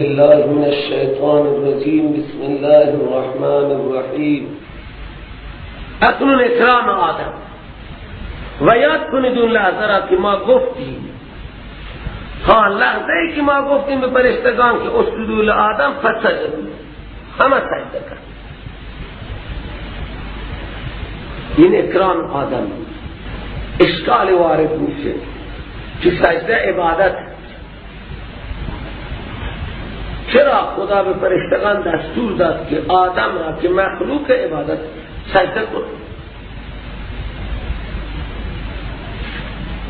بالله من الشیطان الرجیم. بسم الله الرحمن الرحیم. اکنون اکرام آدم و یاد کنید اون لحظه را که ما گفتیم، ها لحظه ای که ما گفتیم به فرشتگان که اسجدوا لآدم فسجدوا، همه سجده کرد. این اکرام آدم بود. اشکال وارد میشه که سجده عبادت، چرا خدا به فرشتگان دستور داد که آدم را که مخلوق عبادت سجده کن؟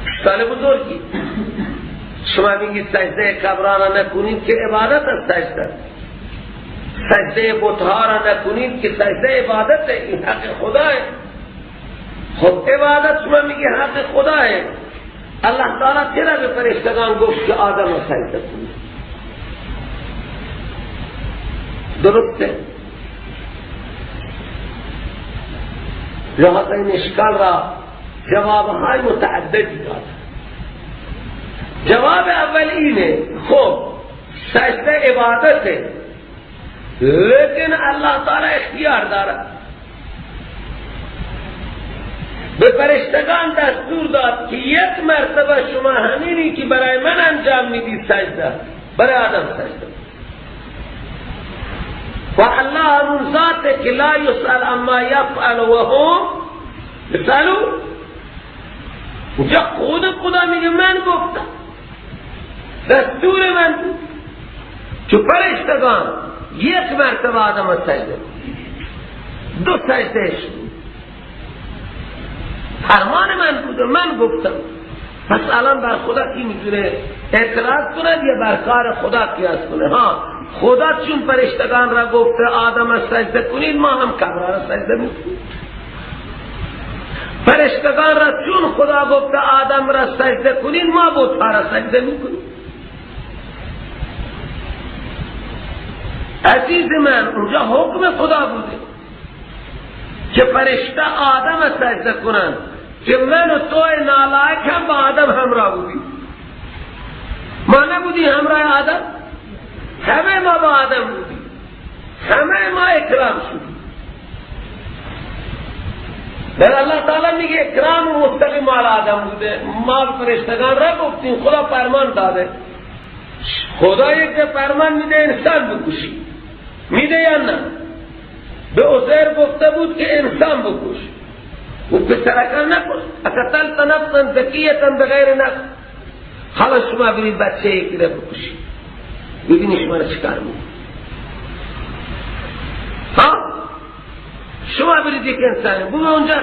اشکال بزرگی. شما میگید سجده قبرها را نکنید که عبادت است، سجده سجده بتها را نکنید که سجده عبادت، این حق خداه. خب عبادت شما میگی حق خداه، الله تعالی چرا به فرشتگان گفت که آدم را سجده کنید؟ درسته؟ لہذا این اشکال را جوابهای متعددی داد. جواب اول اینه، خب سجده عبادته، لیکن الله تعالی اختیار دارد. به فرشتگان دستور داد که یک مرتبه شما همینی که برای من انجام میدید سجده، برای آدم سجده. و الله همون ذاته که لا یسأل اما یفعل و هم یسألون. اونجا خود خدا میگه من گفتم، دستور من بود که فرشتگان یک مرتبه آدم سجده، دو سجده شد، فرمان من بود، من گفتم. پس الان بر خدا کی میتونه اعتراض کند یا بر کار خدا قیاس کنه؟ ها، خدا چون فرشتگان را گفته آدم سجده کنید، ما هم کبرا را سجده میکنیم. فرشتگان را چون خدا گفته آدم را سجده کنید، ما بتها را سجده میکنیم. عزیز من، اونجا حکم خدا بوده که فرشته آدم سجده کنند، که من و تو نالایق هم با آدم همراه بودیم. ما نبودیم همراه آدم؟ همه ما با آدم بودیم، همه ما اکرام شدیم. در الله تعالی میگه اکرام مستقیم مال آدم بوده، ما فرشتگان را گفتیم، خدا فرمان داده. خدا یک فرمان میده انسان بکشی، میده یا نه؟ به عزیر گفته بود که انسان بکش، و پسرکان نکش. اقتلت نفسا زکیة بغیر نفس. حالا شما برید بچه یکی را بکشی، ببینی شما را چیکار میکنه. ها، شما برید یک انسانی بگو اونجا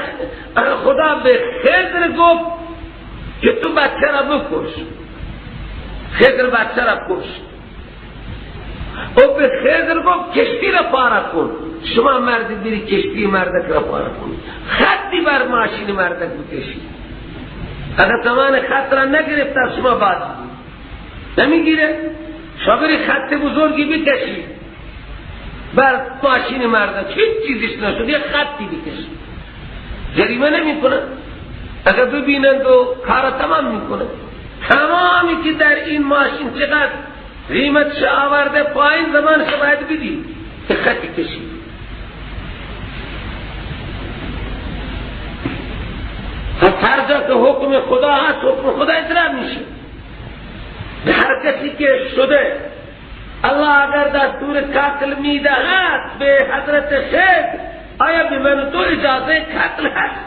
خدا به خضر گفت که تو بچه را بکش، خضر بچه را کش. او به خضر گفت کشتی را پاره کن. شما مردی بری کشتی مردک را پاره کن، خطی بر ماشین مردک بکشی. اگر زمان خط را نگرفت شما باز نمیگیره. شما بری خط بزرگی بکشی بر ماشین مردک، هیچ چیزش نشد، یه خطی بکشی، جریمه نمیکنه. اگر ببینند و کار تمام میکنه. تمامی که در این ماشین چقدر قیمتش آورده پایین، زمانش باید بدی که خطی کشی. پس هر جا که حکم خدا هست، حکم خدا اجرا میشه. به هر کسی که شده الله اگر دستور قتل میدهد به حضرت خضر، آیا به من تو اجازه قتل هست؟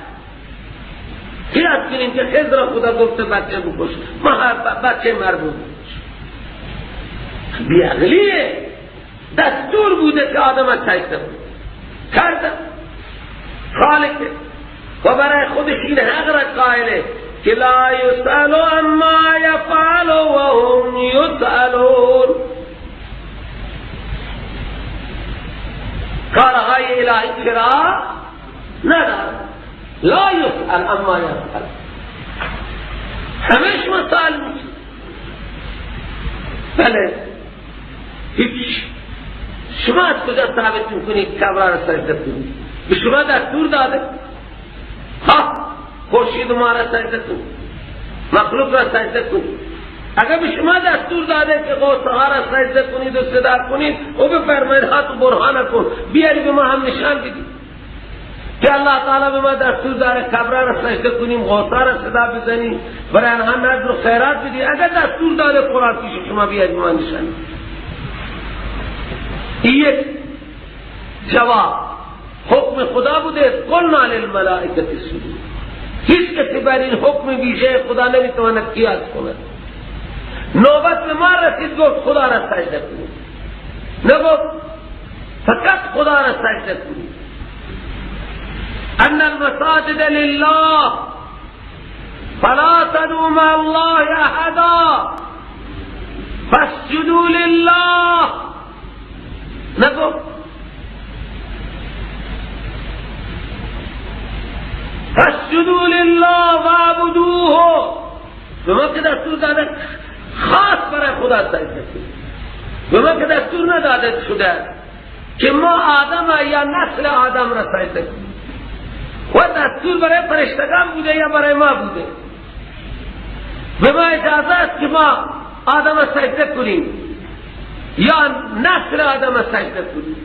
قیاس کنیم که خضر خدا گفته بچه بکش، ما بچه مربوط بکش. بیعقلیه. دستور بوده که آدم سجده بود کرده، خالقه و برای خودش این حق را قائله که لا یسأل عما یفعل و هم یسألون. کارهای الهی چرا نداره؟ لا یسأل عما یفعل، همه شما سوال میشه. بله، هیچ. شما از کجا ثابت میکنید کبرا را سجده کنید؟ به شما دستور داده. ها، خورشید ما را سجده کن، مخلوق را سجده کن. اگر به شما دستور داده که غوثها را سجده کنید و صدا کنید، او بفرمایید هاتو برهان کن، بیاری به ما هم نشان بدید که الله تعالی به ما دستور داره قبر را سجده کنیم، غوثها را صدا بزنیم، برای آنها نذر و خیرات بدیم. اگر دستور داده قرآن پیش شما بیاری به ما نشان بدید. یک جواب حکم خدا بوده، قلنا للملائکة اسجدوا. هیچ کسی بر این حکم ویژه خدا نمیتواند قیاس کند. نوبت به ما رسید گفت خدا را سجده کنید، نگفت فقط خدا را سجده کنید. ان المساجد لله فلا تدعوا مع الله احدا فاسجدوا لله. نگفت فاسجدوا لله واعبدوه. به ما که دستور داده خاص برای خدا سجده کنید، به ما که دستور نداده شده که ما آدم یا نسل آدم را سجده کنیم. و دستور برای فرشتگان بوده یا برای ما بوده؟ به ما اجازه است که ما آدم را سجده کنیم یا نسل آدم را سجده کنیم،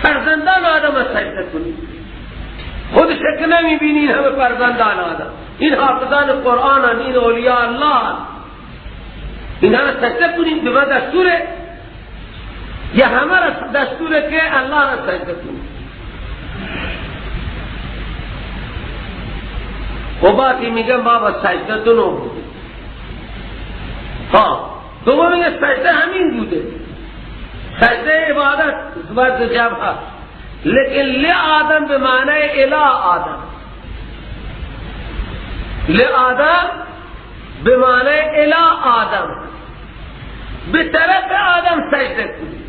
فرزندان آدم را سجده کنیم. خودش که نمیبینی همه فرزندان آدم، این حافظان قرآن، این اولیاء الله، اینها را سجده کنیم. به ما دستوره یا همه را دستوره که الله را سجده کنیم؟ و باقی میگم بابا سجده دو نوع بوده. ها، دوم میگه سجده همین بوده، سجده عبادت وضع جبهه، لیکن لی آدم به معنی الی آدم، لی آدم به معنی الی آدم، به طرف آدم سجده کنی.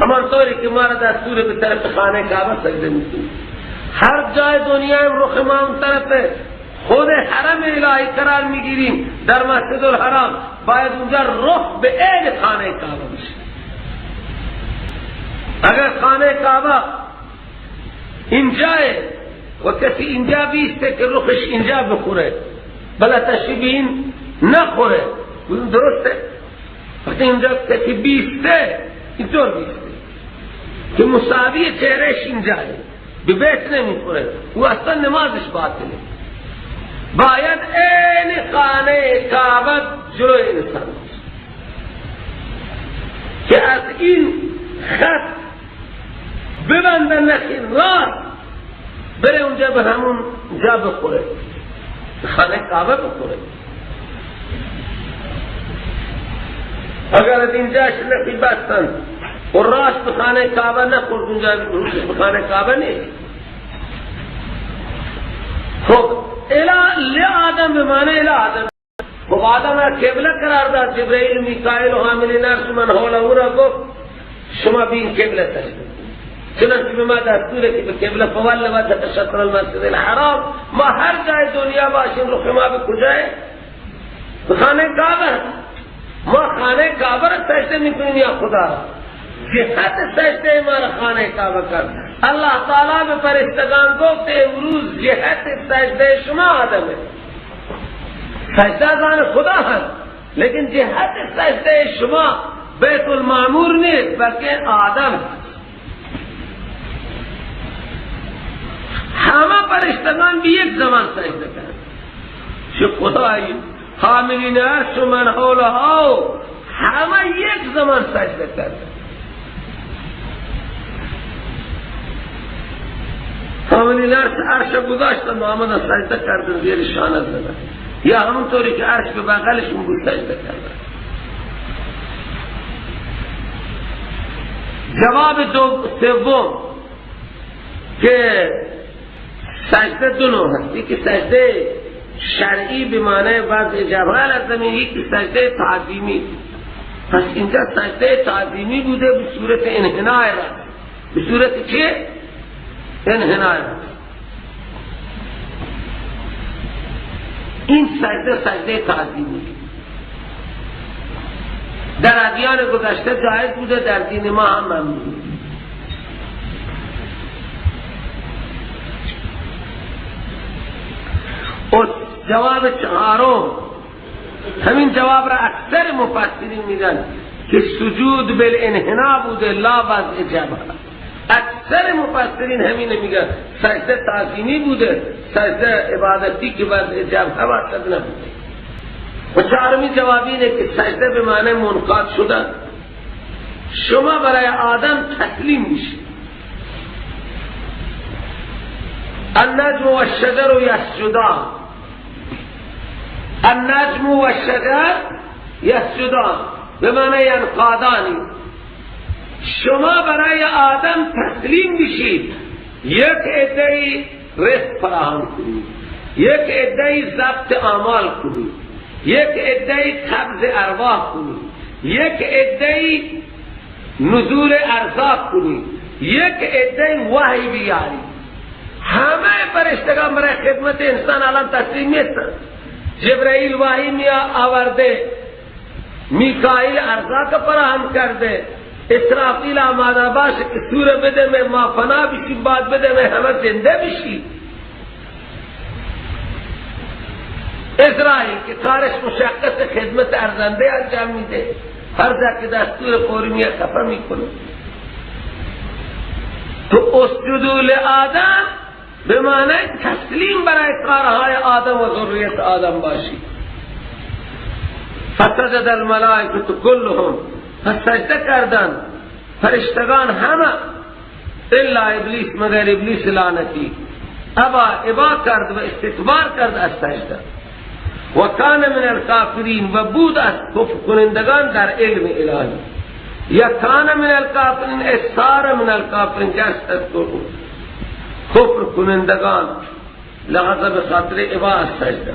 همانطوری که ما را دستور به طرف خانه کعبه سجده میکنیم، هر جای دنیا رخ ما اون طرف خود حرم الهی قرار میگیریم، در مسجد الحرام باید اونجا رخ به عین خانه کعبه بشه. اگر خانه کعبه اینجاه و کسی اینجا بیسته که رخش اینجا بخوره، بلا تشبیه نخوره، درسته؟ وقتی اینجا کسی بیسته اینطور بیسته که مساوی چهرهش اینجاه، به بیت نمیخوره، او اصلا نمازش باطله. باید عین خانه کعبه جلوی انسان باشه که از این خط ببنده نخی راست بره اونجا به همون جا بخوره، خانه کعبه بخوره. اگر از اینجاش نخی بستن و راست به خانه کعبه نخورد، اونجا به خانه کعبه نیست. خب لی آدم به معنی الی آدم. خب آدم را قبله قرار داد، جبرئیل میکائیل و حامل نرس من حوله او را گفت شما بین قبله تشریف، چنانچه به ما دستوره که به قبله فول وجهک شطر المسجد الحرام. ما هر جای دنیا باشیم رخ ما به کجای؟ به خانه کعبه. ما خانه کعبه را سجده میکنیم یا خدا؟ جهت سجده ما را خانه کعبه کرد. الله تعالی به فرشتگان گفت امروز جهت سجده شما آدمه، سجده از آن خدا هست، لیکن جهت سجده شما بیت المعمور نیست بلکه آدم. همه فرشتگان به یک زمان سجده کرد. چه خدایی، حاملین عرش و من حولها همه یک زمان سجده کرد. حاملین عرش گذاشتن و آمدن سجده کردن، زیر شانه زدن، یا همونطوری که عرش به بغلشون بود سجده کردن. جواب سوم که سجده دو نوع هست، یکی سجده شرعی به معنی وضع جبهه از زمین، یکی سجده تعظیمی. پس اینجا سجده تعظیمی بوده به صورت انحناء رأس. به صورت چه؟ انحناء رأس. این سجده سجده تعظیمی در ادیان گذشته جایز بوده، در دین ما هم ممنوع. و جواب چهارم همین جواب را اکثر مفسرین میدن که سجود بالانحنا بوده، لا وضع جبهه. اکثر مفسرین همین میگن سجده تعظیمی بوده، سجده عبادتی که وضع جبهه باشد نبوده. و چهارمی جواب اینه که سجده به معنی منقاد شدن. شما برای آدم تسلیم میشید. النجم و الشجر یسجدان، النجم و الشجر یسجدان به معنی ینقادانی. شما برای آدم تسلیم میشید. یک عده‌ای رزق فراهم کنید، یک عده‌ای ضبط اعمال کنید، یک عده‌ای قبض ارواح کنید، یک عده‌ای نزول ارزاق کنید، یک عده‌ای وحی بیارید. همه فرشتگان برای خدمت انسان الان تسلیم نیستند. جبرائیل وحی می آورده، میکائیل ارزاق فراهم کرده، اسرافیل آماده باشه که سوره بده میں ما فنا بشی، بعد بده میں همه زنده بشی. اسرائیل که کارش مشخص خدمت ارزنده انجام میده، هر جا که دستور فوری میاد خفه میکنه. تو اسجدوا لآدم به معنی تسلیم برای کارهای آدم و ذریت آدم باشی. فسجد الملائکة كلهم، پس سجده کردن فرشتگان همه، الا ابلیس، مگر ابلیس لعنتی، ابا ابا کرد و استکبار کرد از سجده. و کان من الکافرین، و بود از کفر کنندگان در علم الهی. یا کان من الکافرین، اصار من الکافرین، جست از کفر کنندگان، لحظه به خاطر ابا از سجده.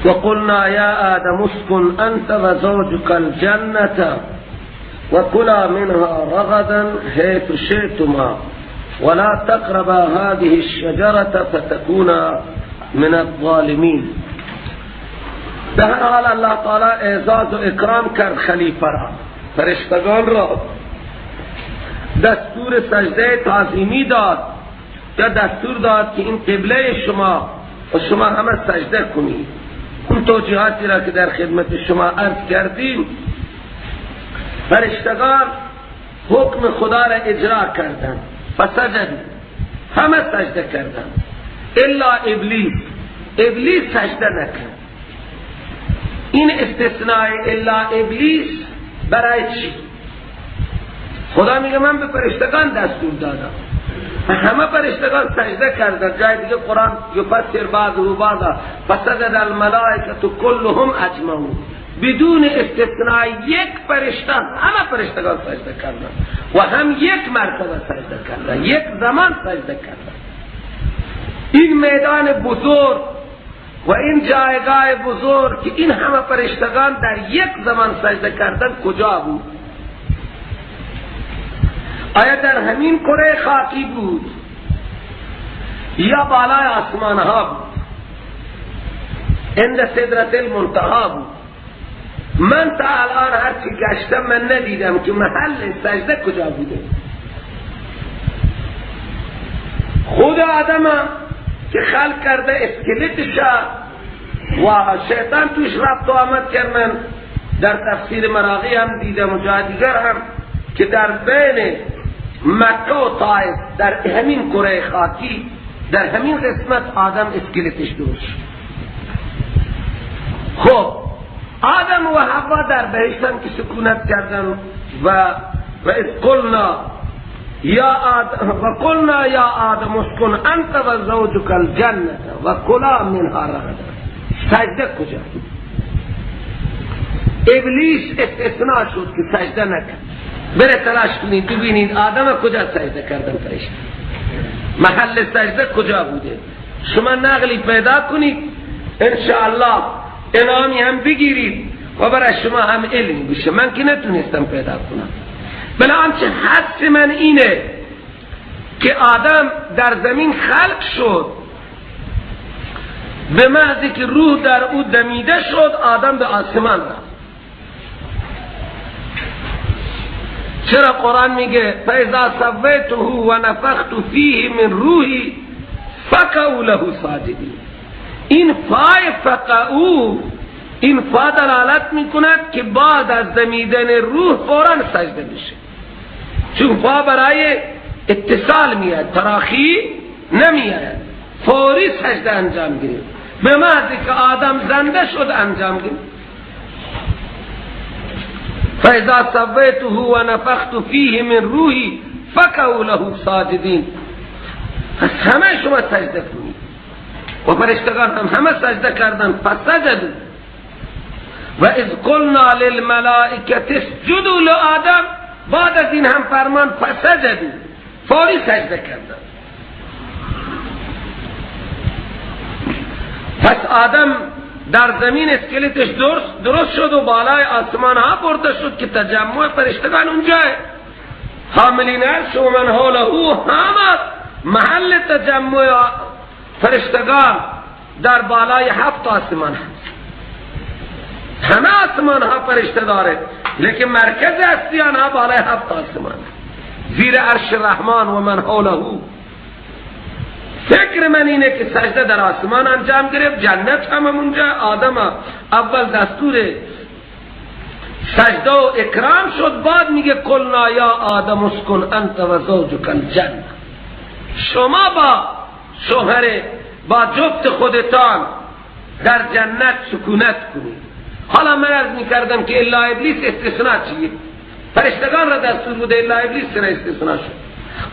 وقلنا يا آدم اسكن أنت وزوجك الجنة وكلا منها رغدا حيث شئتما ولا تقربا هذه الشجرة فتكونا من الظالمين. به هر حال الله تعالی اعزاز و اکرام کرد خلیفه را، فرشتگان را دستور سجده تعظیمی داد، یا دستور داد که این قبله شما و شما همه سجده کنید. اون توجیهاتی را که در خدمت شما عرض کردیم، فرشتگان حکم خدا را اجرا کردند، فسجدوا، همه سجده کردند، الا ابلیس، ابلیس سجده نکرد. این استثناء الا ابلیس برای چی؟ خدا میگه من به فرشتگان دستور دادم، همه فرشتگان سجده کردند. جای دیگه قرآن یفسر بعضه بعضا، فسجد الملائکة كلهم اجمعون، بدون استثناء یک فرشته، همه فرشتگان سجده کردند و هم یک مرتبه سجده کردند، یک زمان سجده کردند. این میدان بزرگ و این جایگاه بزرگ که این همه فرشتگان در یک زمان سجده کردند کجا بود؟ آیا در همین کره خاکی بود یا بالای آسمان ها بود، عند سدرة المنتها بود؟ من تا الان هرچی گشتم من ندیدم که محل سجده کجا بوده. خود آدم که خلق کرده اسکلتش و شیطان توش رفت و آمد کردن، در تفسیر مراغی هم دیدم و جای دیگر هم که در بین مکه و طائف در همین کره خاکی در همین قسمت آدم اسکلتش درست شد. خب آدم و حوا در بهشت هم که سکونت کردن و اذ قلنا یا آدم و قلنا یا آدم اسکن انت و زوجک الجنة و کلا منها رغدا. سجده کجا؟ ابلیس استثناء شد که سجده نکرد. بره تلاش کنید ببینید آدم کجا سجده کردن، فرشته محل سجده کجا بوده. شما نقلی پیدا کنید انشاءالله انعامی هم بگیرید و برای شما هم علم بشه. من که نتونستم پیدا کنم، بله آنچه حدس من اینه که آدم در زمین خلق شد، به محضی که روح در او دمیده شد آدم به آسمان رفت. چرا قرآن میگه فَإِذَا سَوَّيْتُهُ وَنَفَخْتُ فِيهِ مِنْ رُوحِي فَقَعُوا لَهُ سَاجِدِينَ. این فای فقعو این فا دلالت میکند که بعد از دمیدن روح فوراً سجده میشه، چون فا برای اتصال میاد، تراخی نمیاد، فوری سجده انجام گرفت. به محض که آدم زنده شد انجام گرفت. فاذا سویته و نفخت فیه من روحی فقعوا له ساجدین. پس همه شما سجده کنید و فرشتگان هم همه سجده کردن. فسجدوا و اذ قلنا للملائکه اسجدوا لآدم، بعد از این هم فرمان فسجدوا، فوری سجده کردن. پس آدم در زمین اسکلتش درست شد و بالای آسمان ها برده شد که تجمع فرشتگان اونجا، حاملین عرش و من حوله، همه محل تجمع فرشتگان در بالای 7 آسمان هست. همه آسمان ها فرشته داره، لیکن مرکز اصلی آنها بالای 7 آسمان، زیر عرش رحمان و من حوله. فکر من اینه که سجده در آسمان انجام گرفت، جنت هم اونجا، آدم اول دستور سجده و اکرام شد، بعد میگه قلنا یا آدم اسکن انت و زوجک الجنه، شما با شوهر با جفت خودتان در جنت سکونت کنید. حالا من عرض میکردم که الا ابلیس استثناء چیه؟ فرشتگان را دستور بوده، الا ابلیس را استثناء شد.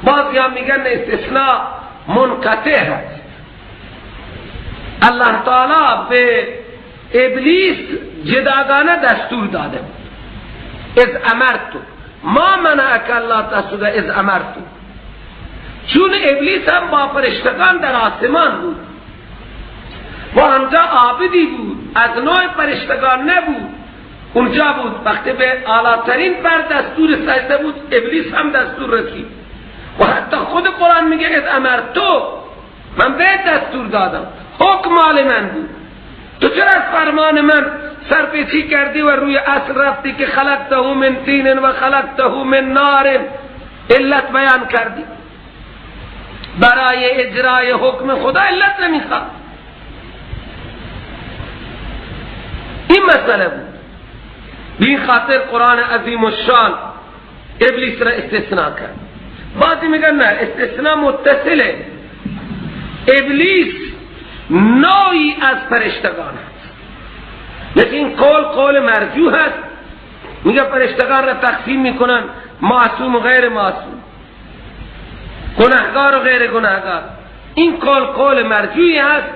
بعضی هم میگن استثناء منقطع هست، الله تعالی به ابلیس جداگانه دستور داده بود، اذ امرتو ما منعک الله تسجد اذ امرتو، چون ابلیس هم با فرشتگان در آسمان بود و آنجا عابدی بود، از نوع فرشتگان نبود، اونجا بود. وقتی به اعلی‌ترین بر دستور سجده بود، ابلیس هم دستور رسید و حتی خود قرآن میگه اذ امرتو، من به دستور دادم، حکم مال من بود، تو چرا از فرمان من سرپیچی کردی و روی اصل رفتی که خلقته من طین و خلقته من نار، علت بیان کردی. برای اجرای حکم خدا علت نمیخواد. این مسئله بود. به خاطر قرآن عظیم الشان ابلیس را استثناء کرد. بعضی میگن نه، استثناء متصله، ابلیس نوعی از فرشتگان هست، لیکن قول قول مرجوح هست. میگه فرشتگان را تقسیم میکنن معصوم و غیر معصوم، گناهگار و غیر گناهگار. این قول قول مرجوحی هست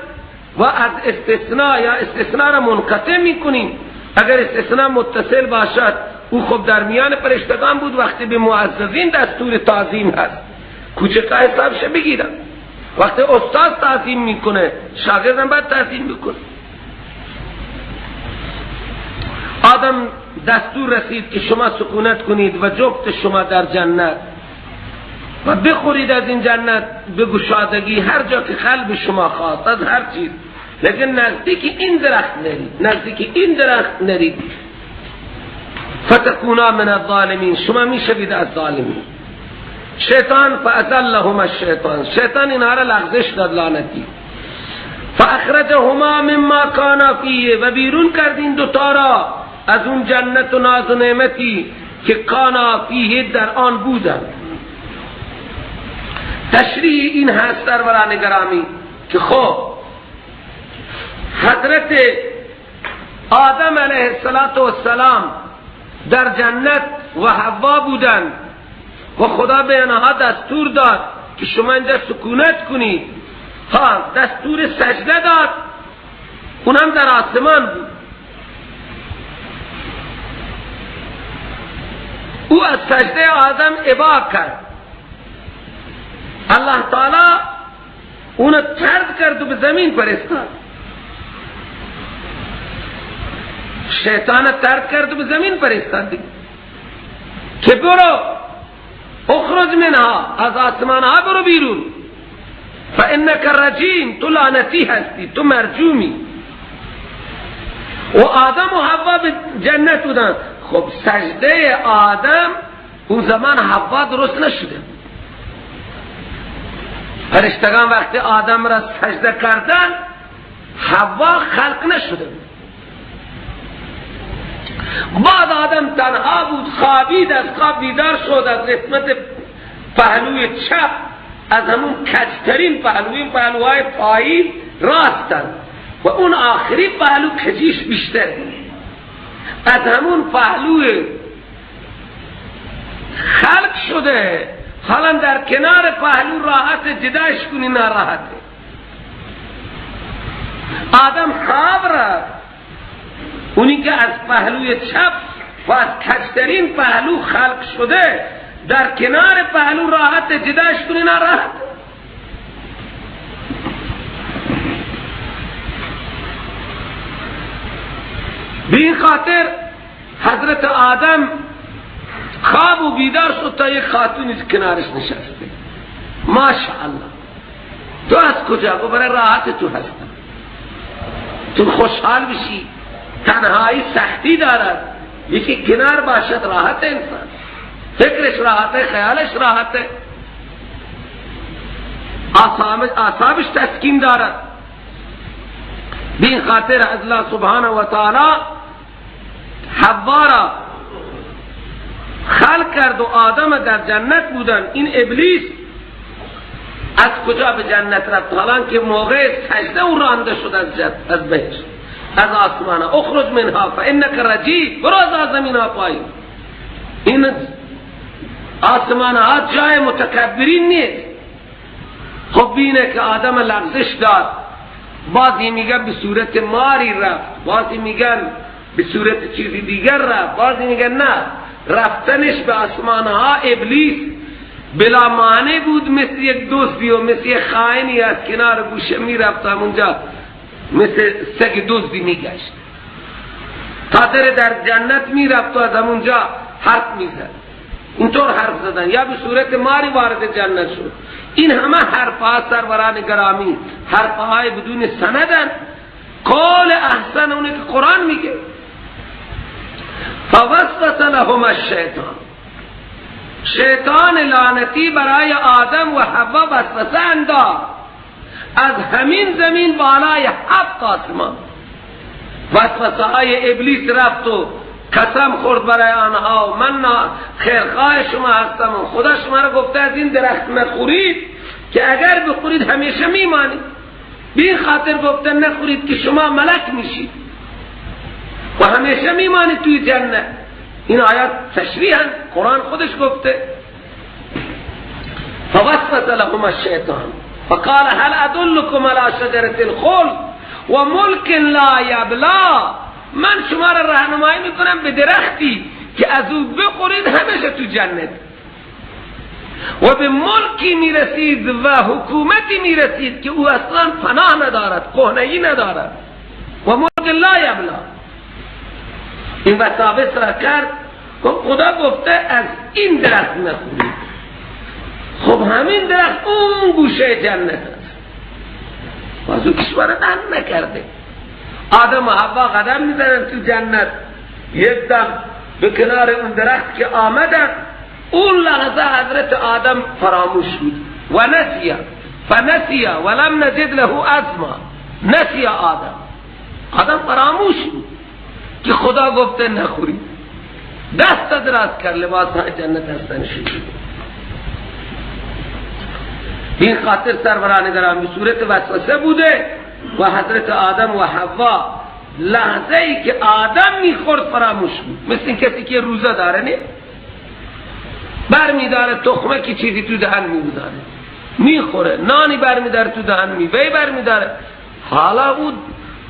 و از استثناء یا استثناء را منقطع میکنیم. اگر استثناء متصل باشد، او خب در میان فرشتگان بود، وقتی به معززین دستور تعظیم هست، کوچکا حسابش بگیرن. وقتی استاد تعظیم میکنه، شاگردم باید تعظیم میکنه. آدم دستور رسید که شما سکونت کنید و جفت شما در جنت و بخورید از این جنت به گشادگی، هر جا که قلب شما خواست، از هر چیز، لیکن نزدیک این درخت نرید، نزدیک این درخت نرید. فتکونا من الظالمین، شما میشوید از ظالمین. شیطان فازلهما الشیطان، شیطان اینها را لغزش داد لعنتی. فاخرجهما مما کانا فیه، و بیرون کرد این دوتا را از اون جنت و ناز و نعمتی که کانا فیه در آن بودند. تشریح این هست سروران گرامی که خب حضرت آدم علیه السلام در جنت و حوا بودند و خدا به آنها دستور داد که شما اینجا سکونت کنید. ها، دستور سجده داد، اونم در آسمان بود. او از سجده آدم ابا کرد، الله تعالی اونو طرد کرد و به زمین فرستاد. شیطان طرد کرد و به زمین فرستاد که برو اخرج منها، از آسمان ها برو بیرون، فانک رجیم، تو لعنتی هستی، تو مرجومی. و آدم و حوا به جنت بودن. خب سجده آدم اون زمان حوا درست نشده. فرشتگان وقتی آدم را سجده کردن، حوا خلق نشده. بعد آدم تنها بود، خوابید، از خواب بیدار شد، از قسمت پهلوی چپ، از همون کجترین پهلوی، این پهلوهای پایین راستن و اون آخری پهلو کجیش بیشتر، از همون پهلوی خلق شده. حالا در کنار پهلو راحت، جداش کنی ناراحته. آدم خواب رفت، اونی که از پهلوی چپ و از کجترین پهلو خلق شده در کنار پهلو راحت، جداش کنی ناراحت. به این خاطر حضرت آدم خواب و بیدار شد تا یک خاتونی کنارش نشسته. ماشاءالله، تو از کجا؟ گفت برای راحت تو هستم، تو خوشحال بشی. تنهایی سختی دارد، یکی کنار باشد راحت انسان، فکرش راحته، خیالش راحته، اعصابش تسکین دارد. به این خاطر الله سبحانه و تعالی حوا را خلق کرد و آدم در جنت بودن. این ابلیس از کجا به جنت رفت؟ حالا که موقع سجده او رانده شد از بهشت، از آسمان. اخرج منها فانک رجیم، برو از زمین ها پایین. این آسمان ها جای متکبرین نیست. خب بینه که آدم لغزش داد. بعضی میگن به صورت ماری رفت، بعضی میگن به صورت چیزی دیگر رفت، بعضی میگن نه، رفتنش به آسمان ها ابلیس بلا معنی بود، مثل یک دزدی و مثل یک خائنی از کنار گوشه میرفت، همونجا مثل سگ دزدی میگشت تا در جنت میرفت و از همونجا حرف میزد. اینطور حرف زدن یا به صورت ماری وارد جنت شد. این همه حرفها سروران گرامی حرفهای بدون سندن. قول احسن اونه که قرآن میگه فوسوس لهما الشیطان، شیطان لعنتی برای آدم و حوا وسوسه انداخت از همین زمین بالای 7 آسمان. وسوسه های ابلیس رفت و قسم خورد برای آنها، من خیرخواه شما هستم و خدا شما را گفته از این درخت نخورید که اگر بخورید همیشه میمانید. به این خاطر گفته نخورید که شما ملک میشید و همیشه میمانید توی جنت. این آیات تشریحا قرآن خودش گفته. فوسوس لهما الشیطان فقال هل ادلکم علی شجرة الخلد و ملک لا یبلا، من شما را راهنمایی میکنم به درختی که از او بخورید همیشه تو جنت و به ملکی میرسید و حکومتی میرسید که او اصلا پناه ندارد، کهنگی ندارد، و ملک لا یبلا. این وساوس را کرد، خدا گفته از این درخت نخورید. خب همین درخت اون گوشه جنت است، باز او کشور نن نکرده. آدم و حوا قدم میزنن تو جنت، یک دم به کنار اون درخت که آمدن، اون لحظه حضرت آدم فراموش بود و نسیه فنسیه ولم نجد له عزما. نسیه آدم، آدم فراموش بود که خدا گفته نخوری. دست دراز کرد، لباس های جنت هستن شد. این خاطر سروران گرامی صورت وسوسه بوده و حضرت آدم و حوا لحظه ای که آدم میخورد فراموش بود. مثل این کسی که روزه داره، نه برمیداره تخمه که چیزی تو دهن میگذاره میخوره، نانی برمیداره تو دهن، میوه برمیداره. حالا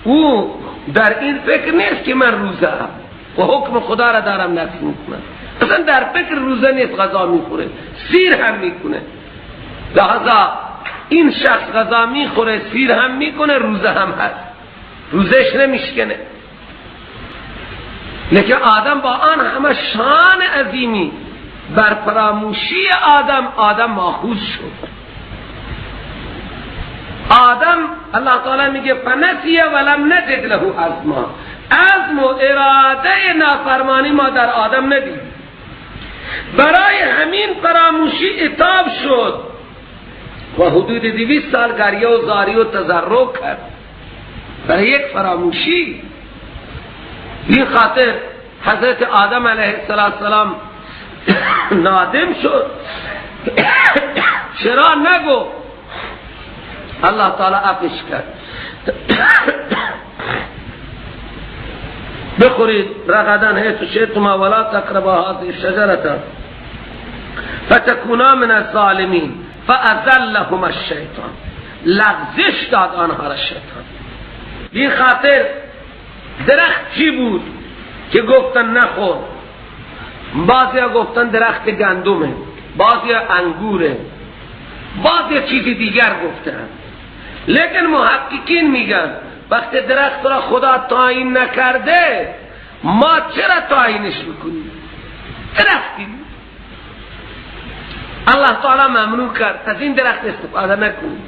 او در این فکر نیست که من روزه هم و حکم خدا را دارم نقض میکنم. اصلا در فکر روزه نیست، غذا میخوره، سیر هم میکنه. لحظه این شخص غذا میخوره، سیر هم میکنه، روزه هم هست، روزش نمیشکنه. لیکن آدم با آن همه شان عظیمی بر فراموشی آدم، آدم ماخوذ شد. آدم الله تعالی میگه فنسی ولم نجد له عزما، عزم و اراده نافرمانی ما در آدم ندید. برای همین فراموشی عتاب شد و حدود 200 سال گریه و زاری و تضرع کرد برای یک فراموشی. این خاطر حضرت آدم علیه السلام نادم شد؟ چرا نگو؟ الله تعالی عفوش کرد. بخورید رغدن حیث شئتما ولا تقربا هذه الشجرة فتکونا من الظالمین فازلهما الشیطان. لغزش داد آنها را شیطان. این خاطر درخت چی بود که گفتن نخور؟ بعضیا گفتن درخت گندمه، بعضیا انگوره، بعضیا چیز دیگر گفتن. لیکن محققین میگن وقتی درخت را خدا تعیین نکرده ما چرا تعیینش میکنیم؟ درختی الله تعالی ممنوع کرد از این درخت استفاده نکنیم.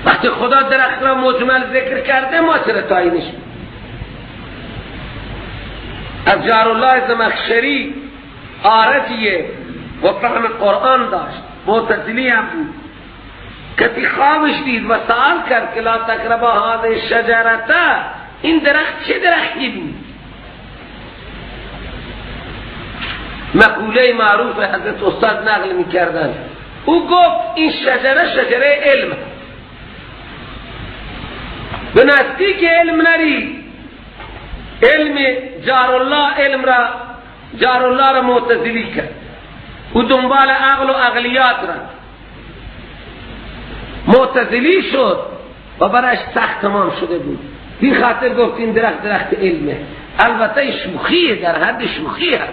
وقتی خدا درخت را مجمل ذکر کرده ما چرا تعیینش میکنیم؟ از جارالله زمخشری عارفیه و فهم قرآن داشت، معتزلی هم بود. کسی خوابش دید و سوال کرد که لا تقربا هذه الشجرة، این درخت چه درختی بود؟ مقوله معروف حضرت استاد نقل میکردن. او گفت این شجره شجره علم، به نزدیک علم نری. علم جارالله، علم را جارالله را معتزلی کرد. او دنبال عقل و عقلیات را معتزلی شد و برایش سخت تمام شده بود. این خاطر گفت این درخت درخت علمه. البته شوخیه، در حد شوخی هست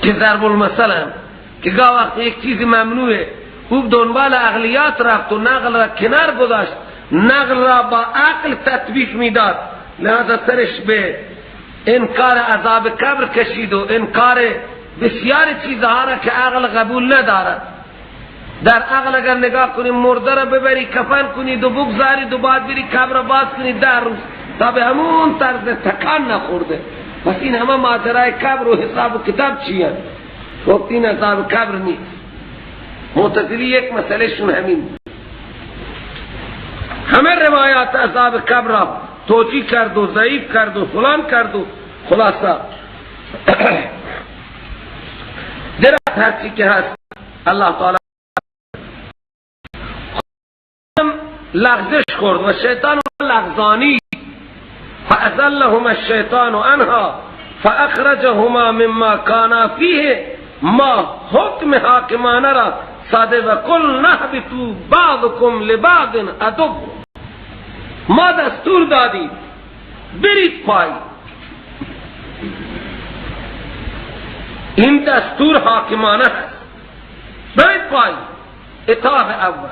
که ضرب المثل هم که گاه وقت یک چیزی ممنوعه، او دنبال عقلیات رفت و نقل را کنار گذاشت، نقل را با عقل تطبیق میداد، لذا سرش به انکار عذاب قبر کشید و انکار بسیار چیزها را که عقل قبول ندارد. در عقل اگر نگاه کنی مرده را ببری کفن کنی دو بگذاری دو بعد بری قبر باز کنی 10 روز تا به همون طرز تکان نخورده. پس این همه ماجرای قبر و حساب و کتاب چیه؟ گفت این عذاب قبر نیست. معتزلی یک مسئله شون همین، همه روایات عذاب قبر را توجیه کرد و ضعیف کرد و فلان کرد و خلاصه درخت هرچی که هست الله تعالی لغزش خورد و شیطان لغزانی. فأزلهما الشیطان عنها فأخرجهما مما کانا فیه. ما حکم حاکمانه را ساده و قل نهبطوا بعضکم لبعض عدو. ما دستور دادیم برید پای. این دستور حاکمانه هست، برید پای. اتاق اول.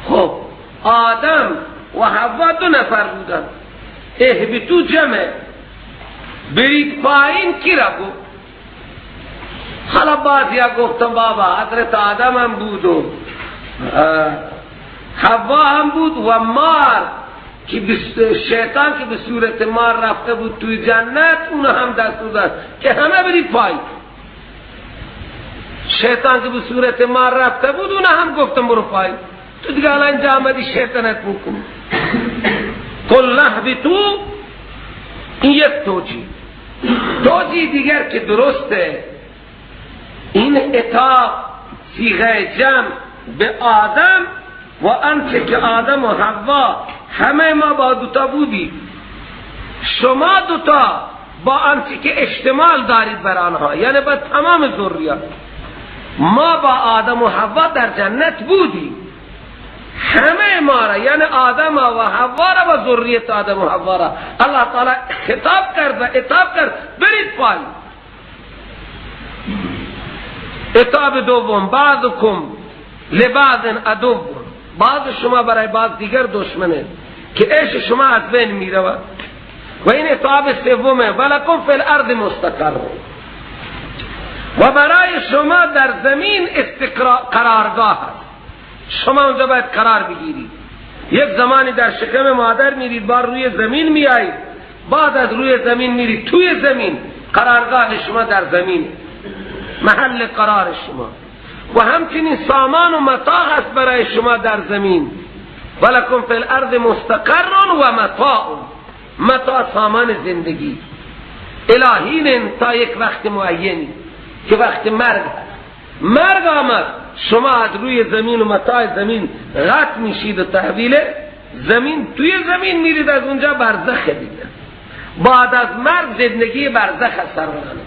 خب آدم و حوا 2 نفر بودن، اهبطوا جمع، برید پایین کی را گفت؟ حالا بعضیا گفتن بابا حضرت آدم هم بود و حوا هم بود و مار که شیطان که به صورت مار رفته بود توی جنت، اون هم دستور داد که همه برید پایین. شیطان که به صورت مار رفته بود اون هم گفتن برو پایین، تو دیگه الان اینجا آمدی شیطانت میکنی. قل اهبطوا، این یک توجیه. توجیه دیگر که درسته، این اتاق صیغه جمع به آدم و آنچه که آدم و حوا همه ما با دوتا بودیم، شما دوتا با آنچه که اشتمال دارید بر آنها، یعنی با تمام ذریات. ما با آدم و حوا در جنت بودیم، همه ما را، یعنی آدم و حوا را و ذریت آدم و حوا را الله تعالی خطاب کرد و عتاب کرد برید پایین. عتاب دوم، بعضکم لبعض عدو، بعض شما برای بعض دیگر دشمنه که عیش شما از بین می رود. و این عتاب سومه، ولکم فی الارض مستقر، و برای شما در زمین قرارگاه هست، شما اونجا باید قرار بگیرید. یک زمانی در شکم مادر میرید، بار روی زمین میایید، بعد از روی زمین میرید توی زمین، قرارگاه شما در زمین، محل قرار شما. و همچنین سامان و متاع هست برای شما در زمین. ولکم فی الارض مستقر و متاع، متاع سامان زندگی، الهین تا یک وقت معینی که وقت مرگ هست. مرگ آمد شما از روی زمین و متاع زمین غط میشید و تحویل زمین توی زمین میرید، از اونجا برزخ دیده. بعد از مرگ زندگی برزخ از سروران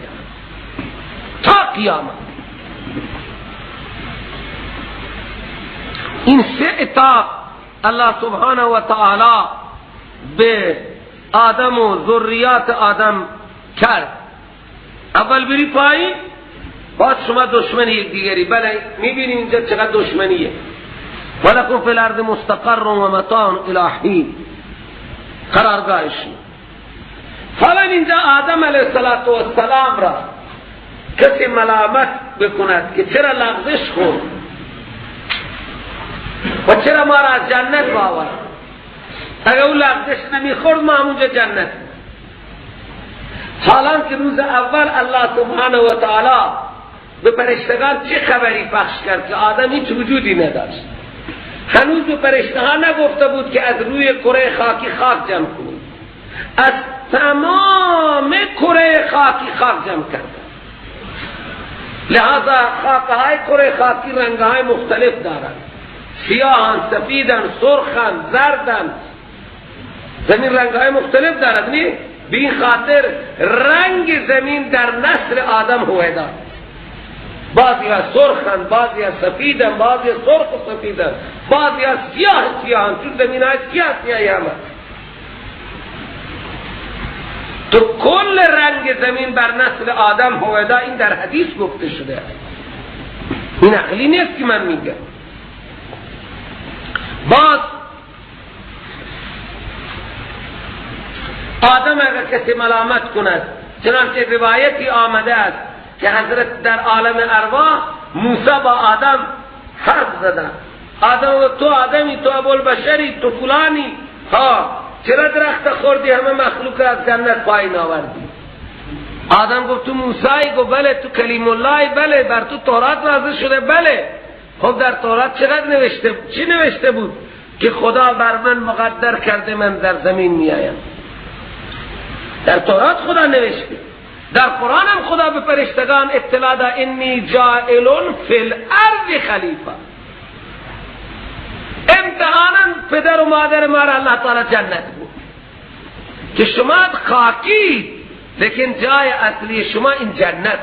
تا قیامت. این سه اتاق الله سبحانه و تعالی به آدم و ذریات آدم کرد. اول بری پایین، بعد شما دشمن یک دیگری. بله میبینیم اینجا چقدر دشمنیه. ولکم فی الارض مستقر و متاع الی حین، قرارگاهش. حالا اینجا آدم علیه السلام را کسی ملامت بکند که چرا لغزش خورد و چرا ما را از جنت باورد. اگر او لغزش نمیخورد ما همونجا جنت. حالا که روز اول الله سبحانه و تعالی به فرشتگان چه خبری پخش کرد که آدم هیچ وجودی نداشت. هنوز به فرشتگان نگفته بود که از روی کره خاکی خاک جمع کنید. از تمام کره خاکی خاک جمع کرد. لہذا خاکهای کره خاکی رنگهای مختلف دارند، سیاهن، سفیدن، سرخن، زردن. زمین رنگهای مختلف دارد نی؟ به این خاطر رنگ زمین در نسل آدم هویدا. بعضی ها سرخن، بعضی ها سفیدن، بعضی ها سرخ و سفیدن، بعضی ها سیاه سیاهن، چون زمین های سیاه سیاهی همه. تو کل رنگ زمین بر نسل آدم هویدا. این در حدیث گفته شده، این عقلی نیست که من میگم. باز آدم اگر کسی ملامت کند، چنانچه روایتی آمده است که حضرت در عالم ارواح موسی با آدم حرف زدن. آدم تو آدمی، تو ابوالبشری، تو فلانی، ها چرا درخت خوردی همه مخلوق از جنت پایین آوردی؟ آدم گفت تو موسی؟ گفت بله. تو کلیم الله؟ بله. بر تو تورات نازل شده؟ بله. خب در تورات چقدر نوشته، چی نوشته بود که خدا بر من مقدر کرده من در زمین میایم؟ در تورات خدا نوشته، در قرآن هم خدا به فرشتگان اطلاع داد انی جاعل فی الارض خلیفه. امتحانا پدر و مادر ما را الله تعالی جنت بود که شما خاکی، لیکن جای اصلی شما این جنت.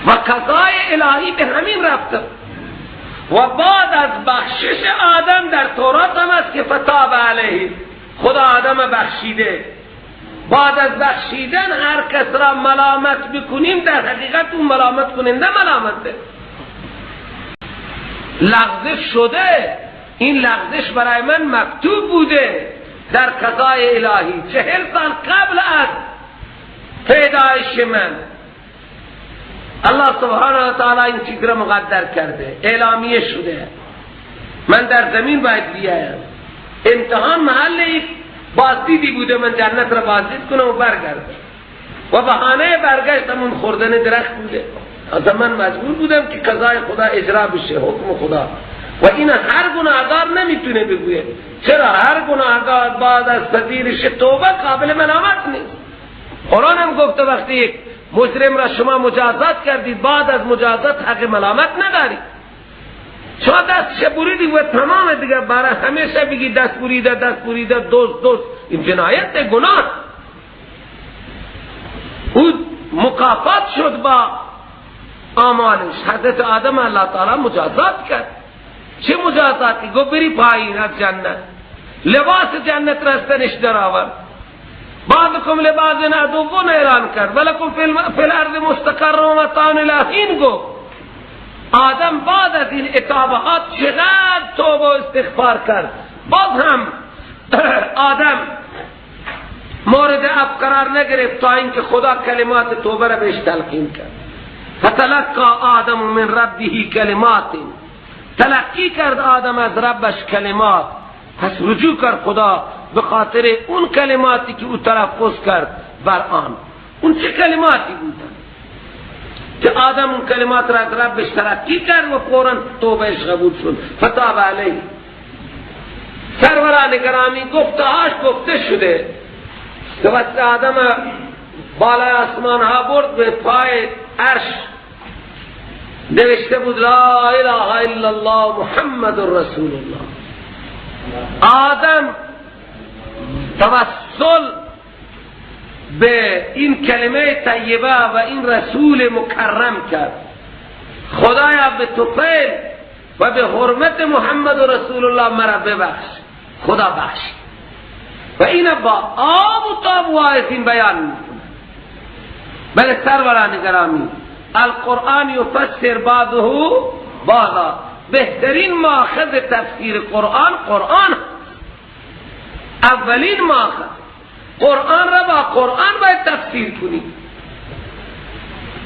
و قضای الهی به همین رفته. و بعد از بخشش آدم در تورات هم است که فتاب علیه، خدا آدم بخشیده. بعد از بخشیدن هر کس را ملامت بکنیم، در حقیقت اون ملامت کننده ملامته. لغزش شده، این لغزش برای من مکتوب بوده در قضای الهی 40 سال قبل از پیدایش من. الله سبحانه و تعالی این چیز را مقدر کرده، اعلامیه شده من در زمین باید بیایم. امتحان محل یک بازدیدی بوده، من جنت را بازدید کنم و برگردم، و بهانه برگشتم اون خوردن درخت بوده. از من مجبور بودم که قضای خدا اجرا بشه، حکم خدا. و این هر گناهگار نمیتونه بگویه. چرا؟ هر گناهگار بعد از پذیرش توبه قابل ملامت نیست. قرآن هم گفته وقتی یک مجرم را شما مجازات کردید، بعد از مجازات حق ملامت ندارید. شما دستش بریدی و تمام دیگه برای همیشه بگی دست بریده، دست بریده، دوست دوست، این جنایت گناه. او مکافات شد با آمالش. حضرت آدم الله تعالی مجازات کرد. چه مجازاتی؟ گفت بری پایین از جنت، لباس جنت را از تنش در آورد. بعضکم لبعض عدو اعلان کرد، ولکم فی الارض مستقر و متاع الی حین. گفت آدم بعد از این اتابعات چقدر توبه و استغفار کرد، باز هم آدم مورد عفو قرار نگرفت تا اینکه خدا کلمات توبه را بهش تلقین کرد. فتلقى آدم من ربه کلمات، تلقی کرد آدم از ربش کلمات. پس رجوع کرد خدا به خاطر اون کلماتی که او تلفظ کرد بر آن. اون چه کلماتی بودن؟ که آدم اون کلمات را از ربش ترقی کرد و فوراً توبهش قبول شد، فتاب علیه. سروران گرامی گفتهاش گفته شده که وقت آدم بالای آسمان ها برد به پای عرش نوشته بود لا اله الا الله محمد رسول الله. آدم توسل به این کلمه طیبه و این رسول مکرم کرد، خدایا به توفیل و به حرمت محمد رسول الله مرا ببخش. خدا بخش. و این با آب و تاب واعظین بیان میکنه. بله سروران گرامی، القرآن یفسر بعضه بعضا. بهترین ماخذ تفسیر قرآن قرآن، اولین ماخذ قرآن را با قرآن باید تفسیر کنی.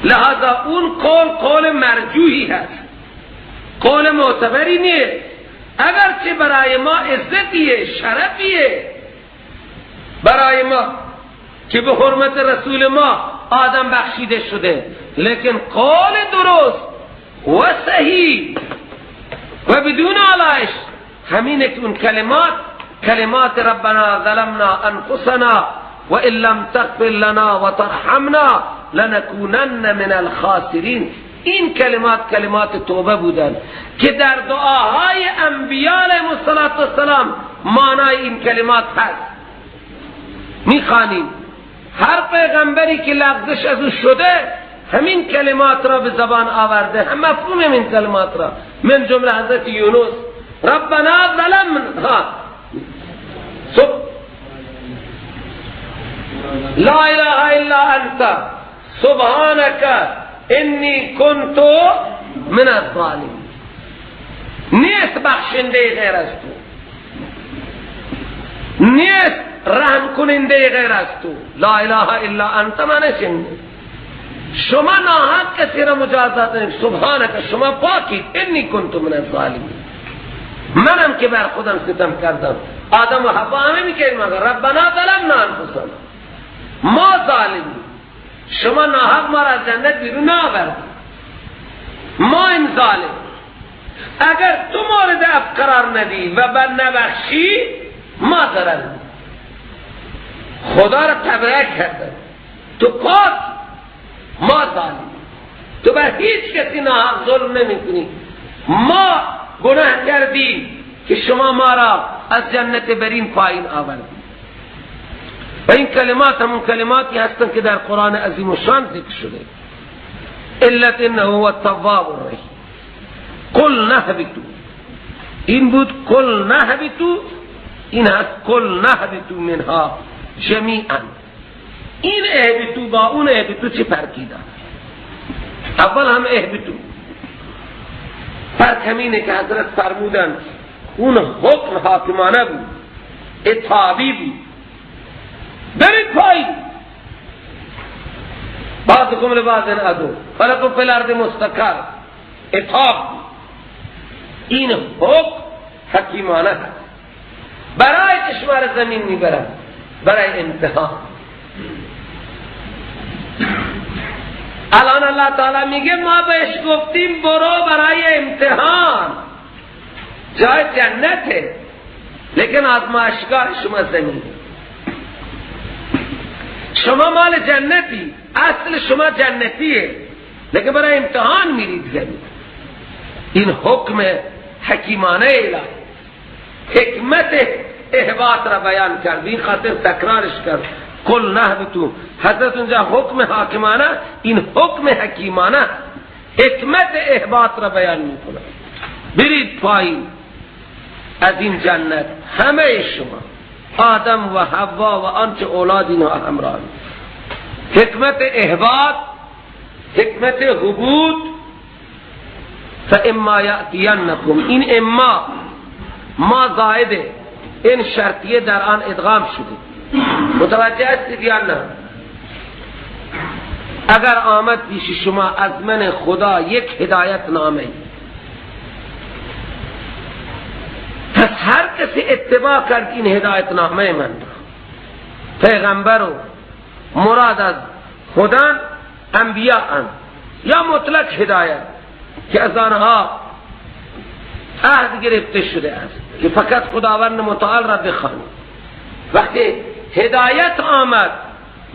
لہذا اون قول قول مرجوحی هست، قول معتبری نیست، اگرچه برای ما عزتیه، شرفیه برای ما که به حرمت رسول ما آدم بخشیده شده، لیکن قول درست و صحیح و بدون آلایش همینه که اون کلمات، کلمات ربنا ظلمنا انفسنا و ان لم تغفر لنا و ترحمنا لنکونن من الخاسرین. این کلمات کلمات توبه بودن که در دعاهای انبیاء علیهم السلام معنای این کلمات هست. میخوانیم هر پیغمبری که لغزش از او شده همین کلمات را به زبان آورده، هم مفهوم این کلمات را، من جمله حضرت یونس ربنا ظلمنا لا اله الا انت سبحانك انی کنت من الظالمین. نیست بخشنده غیر از تو، نیست رحم کننده غیر از تو. لا اله الا انت معنی شما ناحق کسی را مجازات نمی، سبحانك شما پاکید، انی کنت من الظالمین، منم که بر خودم ستم کردم. آدم و حوا همه میکردیم، ربنا ظلمنا انفسنا، ما ظالمین، شما ناحق ما را از جنت بیرون نآوردید، ما این ظالم. اگر تو مورد عفو قرار ندی و بر نبخشی ما ضرر. خدا را تبرئه کرده، تو پاک، ما ظالم، تو بر هیچ کسی ناحق ظلم نمی کنی، ما گناه کردیم که شما ما را از جنت برین پایین آوردید. و این کلمات همون کلماتی هستند که در قرآن عظیم و شان ذکر شده. علت انه هو التواب الرحیم. قل نهبطوا، این بود قل نهبطوا، این هست قل نهبطوا منها جمیعا. این اهبطوا با اون اهبطوا چه فرقی داره؟ اول هم اهبطوا، فرق همینه که حضرت فرمودن اون حکم حاکمانه بود، اتابی بود، برید پایین، بعضکم لبعض عدو ولکم فی الارض مستقر، عتاب. این حکم حکیمانه هست، برای شما را زمین میبرد برای امتحان. الان الله تعالی میگه ما بهش گفتیم برو برای امتحان، جای جنته، لیکن آزمایشگاه شما زمین. شما مال جنتی، اصل شما جنتیه، لیکن برای امتحان میرید زمین. این حکم حکیمانه الهی، حکمت اهباط را بیان کرد، این خاطر تکرارش کرد قل نهبطوا. حضرت اونجا حکم حاکمانه، این حکم حکیمانه حکمت اهباط را بیان میکنه. برید پایین از این جنت همه شما، آدم و حوا و آنچه اولاد اینها همراه. حکمت اهباط، حکمت هبوط. فاما یأتینکم، این اما ما زائده، این شرطیه در آن ادغام شده. متوجه هستید یا نه؟ اگر آمد پیش شما از من خدا یک هدایت نامه، پس هر کسی اتباع کرد این هدایت نامه من را، پیغمبر و مراد از خدا انبیاء اند، یا مطلق هدایت که از آنها عهد گرفته شده است که فقط خداوند متعال را بخوانید. وقتی هدایت آمد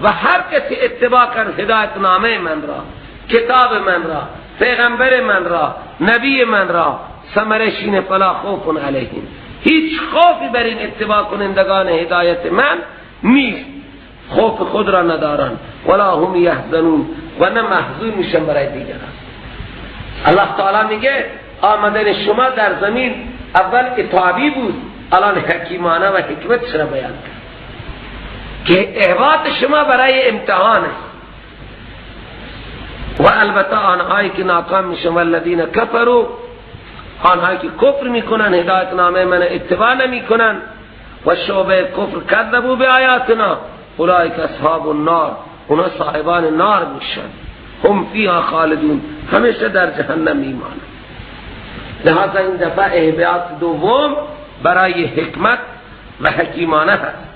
و هر کسی اتباع کرد هدایت نامه من را، کتاب من را، پیغمبر من را، نبی من را، ثمرش اینه فلا خوف علیهم، هیچ خوفی بر این اتباع کنندگان هدایت من نیست، خوف خود را ندارن، ولا هم یحزنون، و نه محزون میشن برای دیگران. الله تعالی میگه آمدن شما در زمین اول اتابی بود، الان حکیمانه و حکمت را بیان کرد که احباط شما برای امتحان است. و البته آنهایی که ناکام میشن، والذین کفروا، آنهایی که کفر میکنن، هدایت نامه من اتباع نمیکنن، و شعبه کفر کذبوا بآیاتنا اولئک اصحاب النار، اونا صاحبان نار میشن، هم فیها خالدون، همیشه در جهنم میمانند. لہذا این دفعه احباط دوم برای حکمت و حکیمانه هست.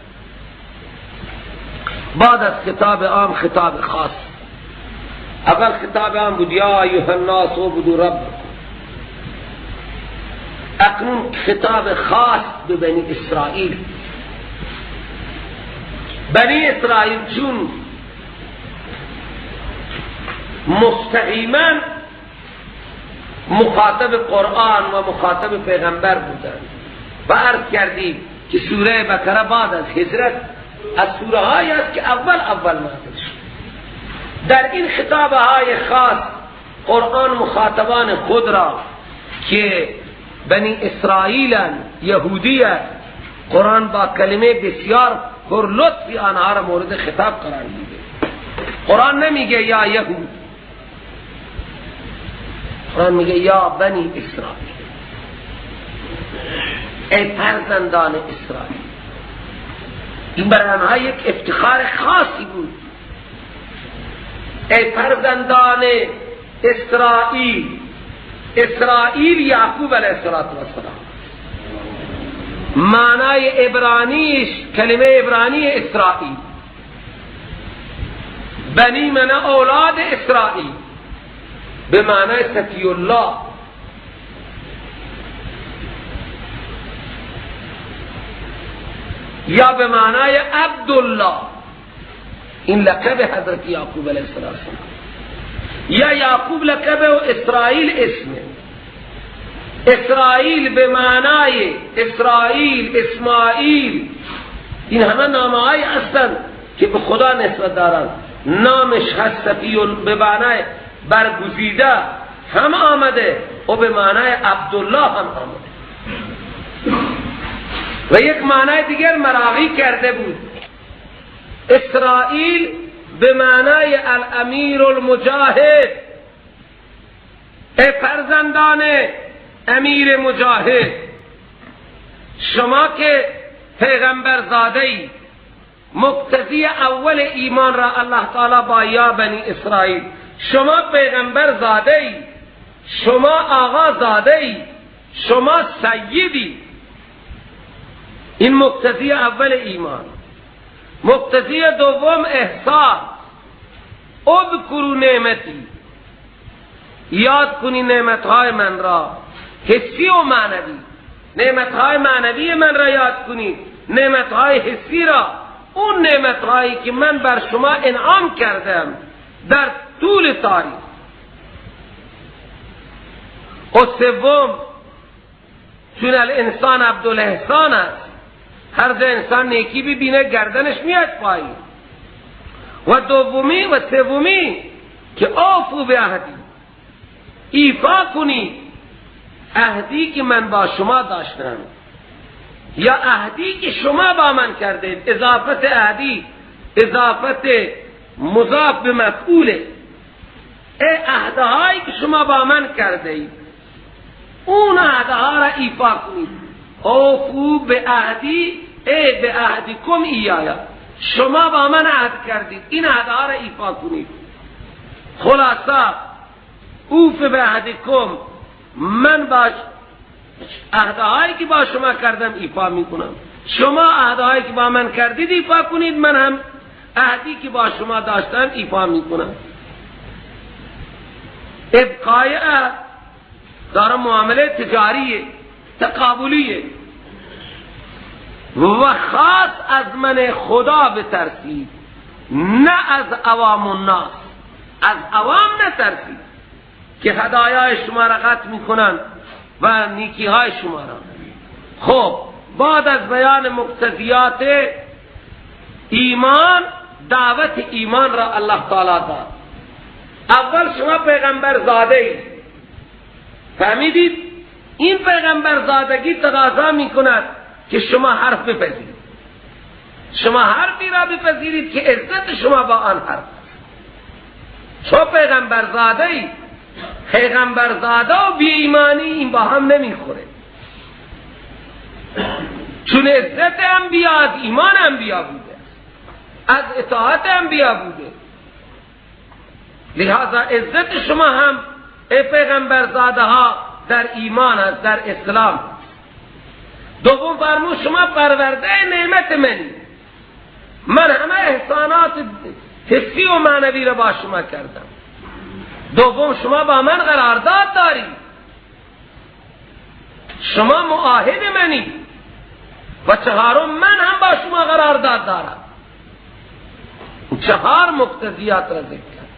بعد از خطاب عام خطاب خاص. اول خطاب عام بود یا ایها الناس اعبدوا ربکم. اکنون خطاب خاص به بنی اسرائیل. بنی اسرائیل چون مستقیما مخاطب قرآن و مخاطب پیغمبر بودند و عرض کردیم که سوره بقره بعد از هجرت از سوره هایی است که اول نازل شد. در این خطابه های خاص قرآن مخاطبان خود را که بنی اسرائیل یهودی، قرآن با کلمه بسیار پر لطفی آنها را مورد خطاب قرار میده. قرآن نمیگه یا یهود، قرآن میگه یا بنی اسرائیل، ای فرزندان اسرائیل. این برای آنها یک افتخار خاصی بود. ای فرزندان اسرائیل، اسرائیل یعقوب علیه السلام، معنای عبرانیش کلمه عبرانی اسرائیل، بنی من اولاد اسرائیل به معنای صفی الله. یا به معنای عبدالله، این لقب حضرت یعقوب علیه السلام، یا یعقوب لقب و اسرائیل اسمه. اسرائیل به معنای اسرائیل، اسماعیل، این همه نامه‌هایی هستند که به خدا نسبت دارند. نامش هست صفی به معنای برگزیده هم آمده و به معنای عبدالله هم آمده. و یک معنای دیگر مراغی کرده بود، اسرائیل به معنای الامیر المجاهد، ای فرزندان امیر مجاهد، شما که پیغمبر زاده ای، مقتضی اول ایمان را الله تعالی با یا بنی اسرائیل، شما پیغمبر زاده ای، شما آقا زاده ای، شما سیدی. این مقتضی اول ایمان. مقتضی دوم احسان، اذکروا نعمتی، یاد کنی نعمتهای من را، حسی و معنوی. نعمتهای معنوی من را یاد کنید، نعمتهای حسی را، اون نعمتهایی که من بر شما انعام کردم در طول تاریخ. و سوم، چون الانسان عبدالاحسان است، هر جا انسان نیکی ببینه گردنش میاد پایین. و دومی و سومی که اوفو به عهدی، ایفا کنید عهدی که من با شما داشتم یا عهدی که شما با من کردید. اضافت عهدی اضافت مضاف به مفعوله. ای عهدهایی که شما با من کرده اید، اون عهدها را ایفا کنید. اوفو به عهدی، ای به عهدکم ایایا، شما با من عهد کردید، این عهدها را ایفا کنید. خلاصه اوف به عهدکم، من با عهدهایی که با شما کردم ایفا میکنم، شما عهدهایی که با من کردید ایفا کنید، من هم عهدی که با شما داشتم ایفا میکنم. ابقای عهد داره معامله تجاریه، تقابلیه. و خاص از من خدا بترسید، نه از عوام الناس. از عوام نترسید که هدایای شما را قطع میکنن و نیکی های شما را. خب بعد از بیان مقتضیات ایمان، دعوت ایمان را الله تعالی داد. اول شما پیغمبر زاده اید، فهمیدید؟ این پیغمبر زادگی تقاضا میکند که شما حرف بپذیرید، شما حرفی را بپذیرید که عزت شما با آن حرف. شما پیغمبر زاده اید، پیغمبر زاده و بی ایمانی این با هم نمیخوره، چون عزت انبیا از ایمان انبیا بوده، از اطاعت انبیا بوده. لہذا عزت شما هم ای پیغمبر زاده ها در ایمان است، در اسلام. دوم فرمود شما پرورده نعمت منی، من همه احسانات حسی و معنوی را با شما کردم. دوم شما با من قرارداد دارید، شما معاهد منی. و چهارم من هم با شما قرارداد دارم. چهار مقتضیات را ذکر کرد.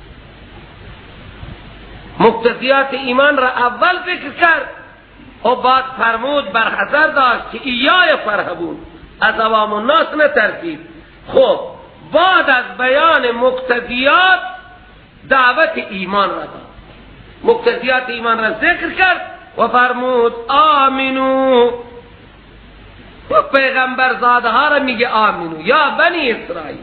مقتضیات ایمان را اول ذکر کرد و بعد فرمود برحذر داشت که ایای فرهبون، از عوام الناس نترسید. خب بعد از بیان مقتضیات دعوت ایمان را داد. مقتضیات ایمان را ذکر کرد و فرمود آمنو، و پیغمبر زاده ها را میگه آمنو یا بنی اسرائیل.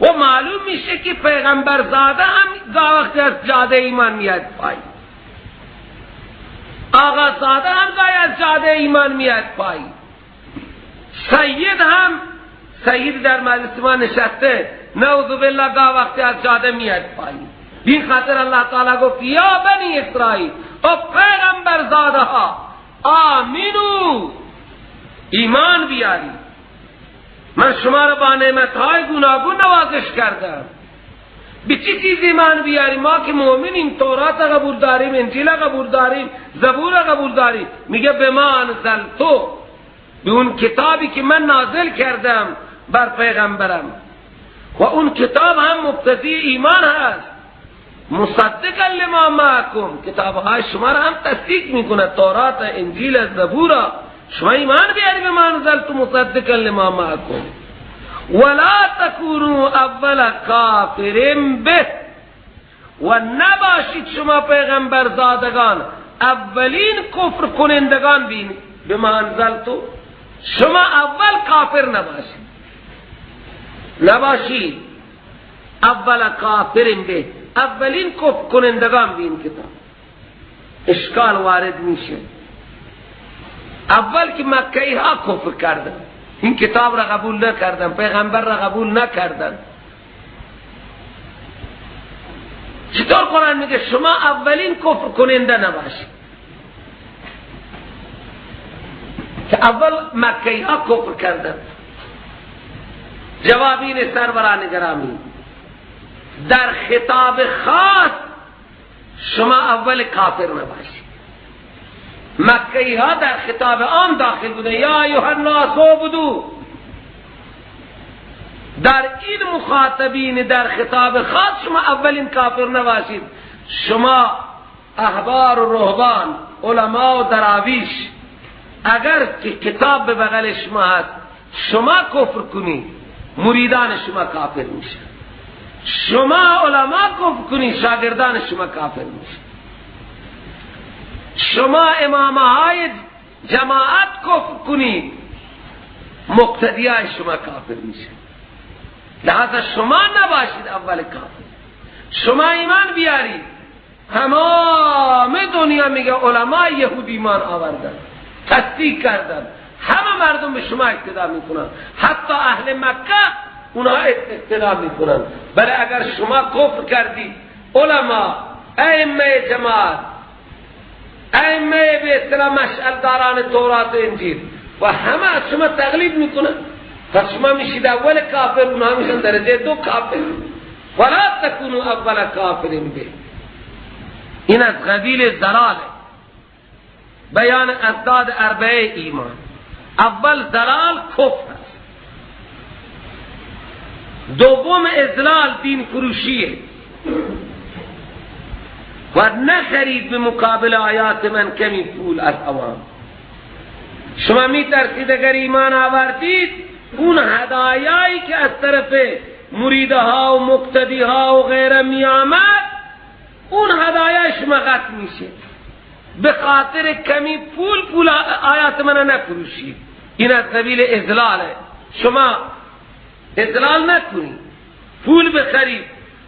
و معلوم میشه که پیغمبر زاده هم گاه وقتی از جاده ایمان میاد پایین، آقا زاده هم گاهی از جاده ایمان میاد پایین، سید هم، سید در مجلس ما نشسته، نعوذ بالله گاه وقتی از جاده میاد پایین. بین خاطر الله تعالی گفت یا بنی اسرائیل، او پیغمبر زاده ها، آمینو، ایمان بیاری. من شما را با نعمتهای گوناگون نوازش کردم، به چی چیز ایمان بیاری؟ ما که مؤمنیم، تورات قبول داریم، انجیل قبول داریم، زبور قبول داریم. میگه به ما انزلتو، به اون کتابی که من نازل کردم بر پیغمبرم، و اون کتاب هم مقتضی ایمان هست، مصدقا لما معکم، کتابهای شما را هم تصدیق میکنه، تورات، انجیل، زبور. شما ایمان بیاری به ما انزلتو مصدقا لما معکم ولا تکونوا اول کافر به، و نباشید شما پیغمبر زادگان اولین کفر کنندگان بین به ما انزلتو. شما اول کافر نباشید، نباشید اول کافر به، اولین کفر کنندگان بین کتاب. اشکال وارد میشه. اول که مکه‌ای ها کفر کردن، این کتاب را قبول نکردن، پیغمبر را قبول نکردن. چطور قرآن میگه شما اولین کفر کننده نباشید؟ که اول مکه‌ای ها کفر کردن. جواب این سروران گرامی، در خطاب خاص شما اول کافر نباشید. مکه‌ای ها در خطاب عام داخل بوده، یا ایها الناس اعبدوا. در این مخاطبین در خطاب خاص شما اولین کافر نباشید. شما احبار و رهبان، علما و دراویش، اگر که کتاب به بغل شما هست شما کفر کنید، مریدان شما کافر میشن. شما علما کفر کنید، شاگردان شما کافر میشن. شما امامهای جماعت کفر کنید، مقتدیای شما کافر میشن. لہذا شما نباشید اول کافر، شما ایمان بیارید. تمام دنیا میگه علمای یهودی ایمان آوردن، تصدیق کردن، همه مردم به شما اقتدا میکنن، حتی اهل مکه اونها اقتدا میکنن. ولی اگر شما کفر کردید، علما، ائمه جماعت، ائمه به اصطلاح مشعلداران تورات و انجیل و همه از شما تقلید میکنن، پس شما میشید اول کافر، اونها میشن درجه دو کافر. ولا تکونوا اول کافر به. این از قبیل ضلاله. بیان اضداد اربعه ایمان. اول ضلال کفر است، دوم اضلال دین فروشیه و نخرید به مقابل آیات من کمی پول از عوام. شما می ترسید اگر ایمان آوردید اون هدایایی که از طرف مریدها و مقتدیها و غیره می آمد، اون هدایای شما قطع میشه. به خاطر کمی پول آیات من نفروشید. این از قبیل اضلاله. شما اضلال نکنید، پول بخرید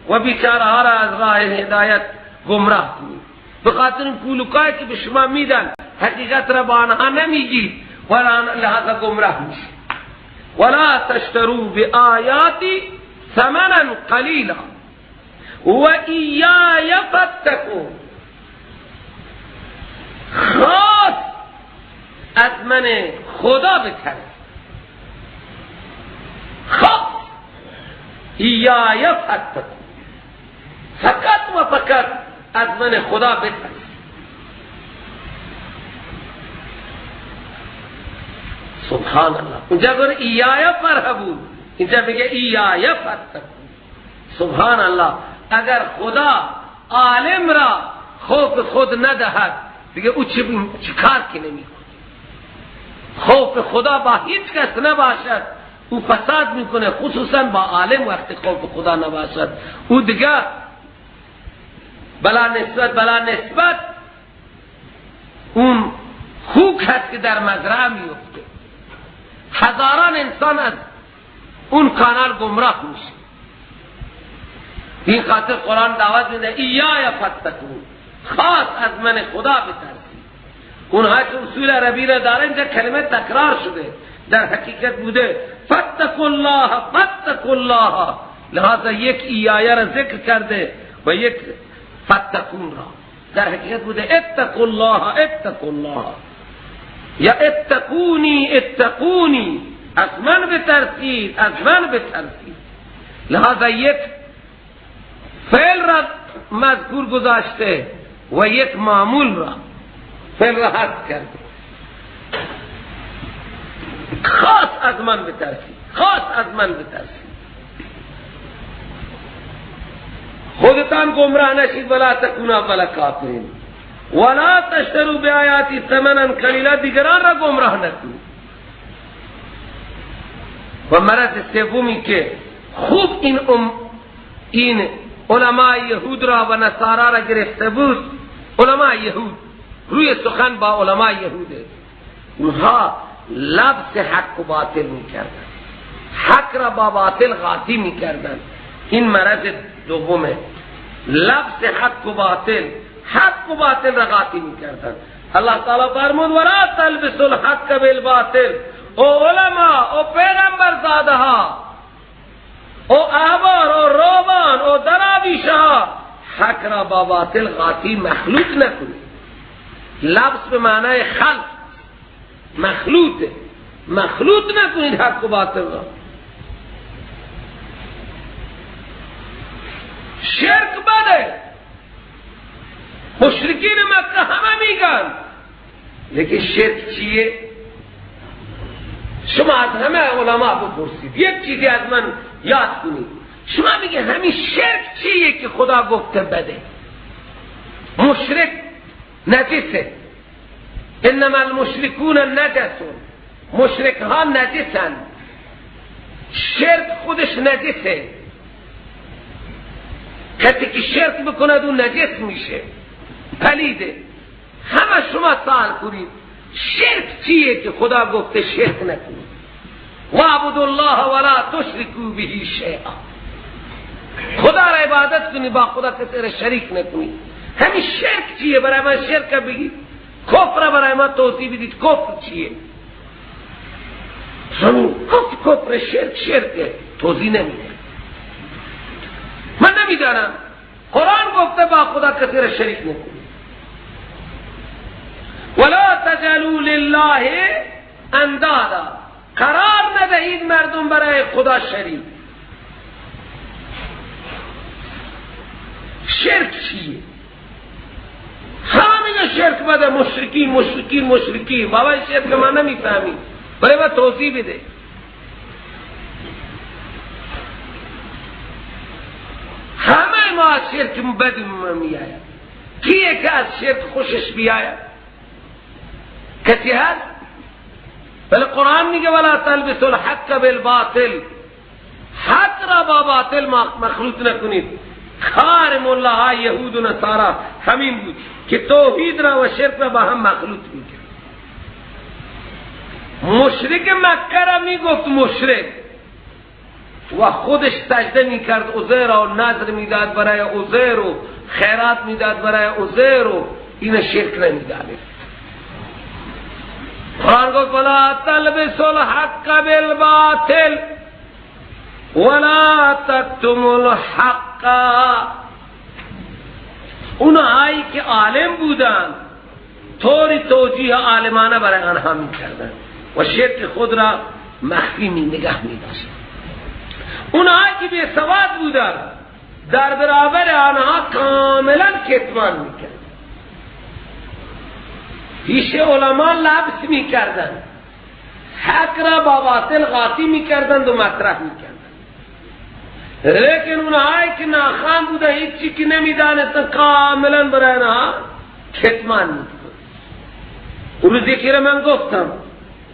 و بیچاره ها را از راه هدایت گمراه کنید. به خاطر این پولکایی که به شما میدن حقیقت را با آنها نمیگید و لحاظا گمراه میشید. ولا تشتروا بآیاتی ثمنا قلیلا و ایای فاتقون. خاص از من خدا بترس، خاص ایای فاتقون، فقط و فقط از من خدا بترس. سبحان الله. اونجا گفت ایای فرهبون، اینجا میگه ایای فاتقون. سبحان الله. اگر خدا عالم را خوف خود ندهد دیگه او چه کار که نمیکنه. خوف خدا با هیچ کس نباشد او فساد میکنه، خصوصا با عالم وقتی خوف خدا نباشد او دیگه بلا نسبت اون خوک هست که در مزرعه میفته. هزاران انسان از اون کانال گمراه میشه. این خاطر قرآن دعوت میده ایای فاتقون، خاص از من خدا بترسید. اونها که اصول عربی را دارن اینجا کلمه تکرار شده، در حقیقت بوده فاتقوا الله فاتقوا الله، لہذا یک ایایه را ذکر کرده و یک فاتقون را. در حقیقت بوده اتقوا الله اتقوا الله یا اتقونی اتقونی، از من بترسید از من بترسید. لہذا یک فعل را مذکور گذاشته و یک معمول را، فعل را حذف کرده. خاص از من بترسید، خاص از من بترسید، خودتان گمراه نشید. ولا تکونا ولا کافرین ولا تشتروا بآیاتی ثمنا قلیلا، دیگران را گمراه نکنید. و مرض سومی که خوب این علماء یهود را و نصارا را گرفته بود، علماء یهود، روی سخن با علماء یهوده، اونها لبس حق و باطل میکردن، حق را با باطل قاطی میکردن. این مرض دومه، لبس حق و باطل، حق و باطل را قاطی میکردن. الله تعالی فرمود ولا تلبسوا الحق بالباطل. او علماء، او پیغمبر زاده ها، او احبار، او روبان، او دراویش ها، حق را با باطل قاطی مخلوط نکنید. لبس به معنای خلط، مخلوط، مخلوط نکنید حق و باطل را. شرک بده، مشرکین مکه همه میگن، لیکن شرک چیه؟ شما از همه علما بپرسید، یک چیزی از من یاد کنید. شما میگه همین شرک چیه که خدا گفته بده؟ مشرک نجسه، انما المشرکون نجسون، مشرک ها نجسن، شرک خودش نجسه. کسی که شرک بکند اون نجس میشه، پلیده. همه شما سوال کنید شرک چیه که خدا گفته شرک نکنید؟ وعبدوا الله ولا تشرکوا به شیئا، خدا را عبادت کنید، با خدا کسی را شریک نکنید. همین شرک چیه؟ برای من شرک بگید، کفر برای من توضیح بدید، کفر چیه؟ همین کفر کفر، شرک شرکه، توضیح نمیده. من نمیدانم، قرآن گفته با خدا کسی را شریک نکنید. ولا تجعلوا لله اندادا، قرار ندهید مردم برای خدا شریک. شرک چیه؟ شرک بده، مشرکی مشرکی مشرکی. بابا شرک ما نمیفهمی، برای ما توضیح بده. همه ما از شرک بدیم میآید. کیه که از شرک خوشش بیاید؟ کسی هست؟ بله قرآن میگه ولا تلبسوا الحق بالباطل، حق را با باطل مخلوط نکنید. کار ملاهای یهود و نصارا همین بود که توحید را و شرک را با هم مخلوط میکرد. مشرک مکه را میگفت مشرک و خودش سجده میکرد عزیر و نذر میداد برای عزیر و خیرات میداد برای عزیر و این شرک نمیداد. قرآن گفت ولا تلبسوا الحق بالباطل ولا تکتموا الحق. اونهایی که عالم بودن طوری توجیه عالمانه برای آنها میکردن و شرک خود را مخفی می نگه میداشتن. اونهایی که بی سواد بودن در برابر آنها کاملا کتمان میکردن، پیش علما لبس میکردن، حق را با باطل قاطی میکردند و مطرح میکردن. لیکن اونهایی که ناخوان بودن، هیچی که نمیدانستن، کاملا برای آنها کتمان میکردن. اون روزی که من گفتم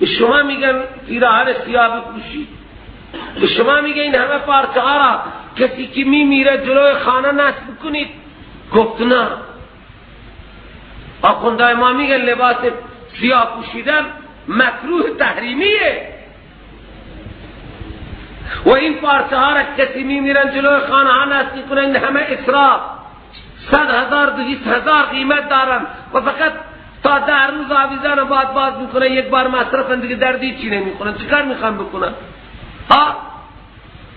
به شما میگن پیراهن سیاه بپوشید، به شما میگه این همه پارچه ها را کسی که میمیره جلوی خانه نصب کنید، گفت نه. آخوندهای ما میگن لباس سیاه پوشیدن مکروه تحریمیه و این پارچه ها را کسی میمیرن جلوی خانه ها نصب میکنن، این همه اسراف، 100,000 200,000 قیمت دارن و فقط تا 10 روز آویزان و بعد باز میکنن، یک بار مصرفن دیگه دردی چی نمیخورن. چیکار میخوان بکنن؟ ها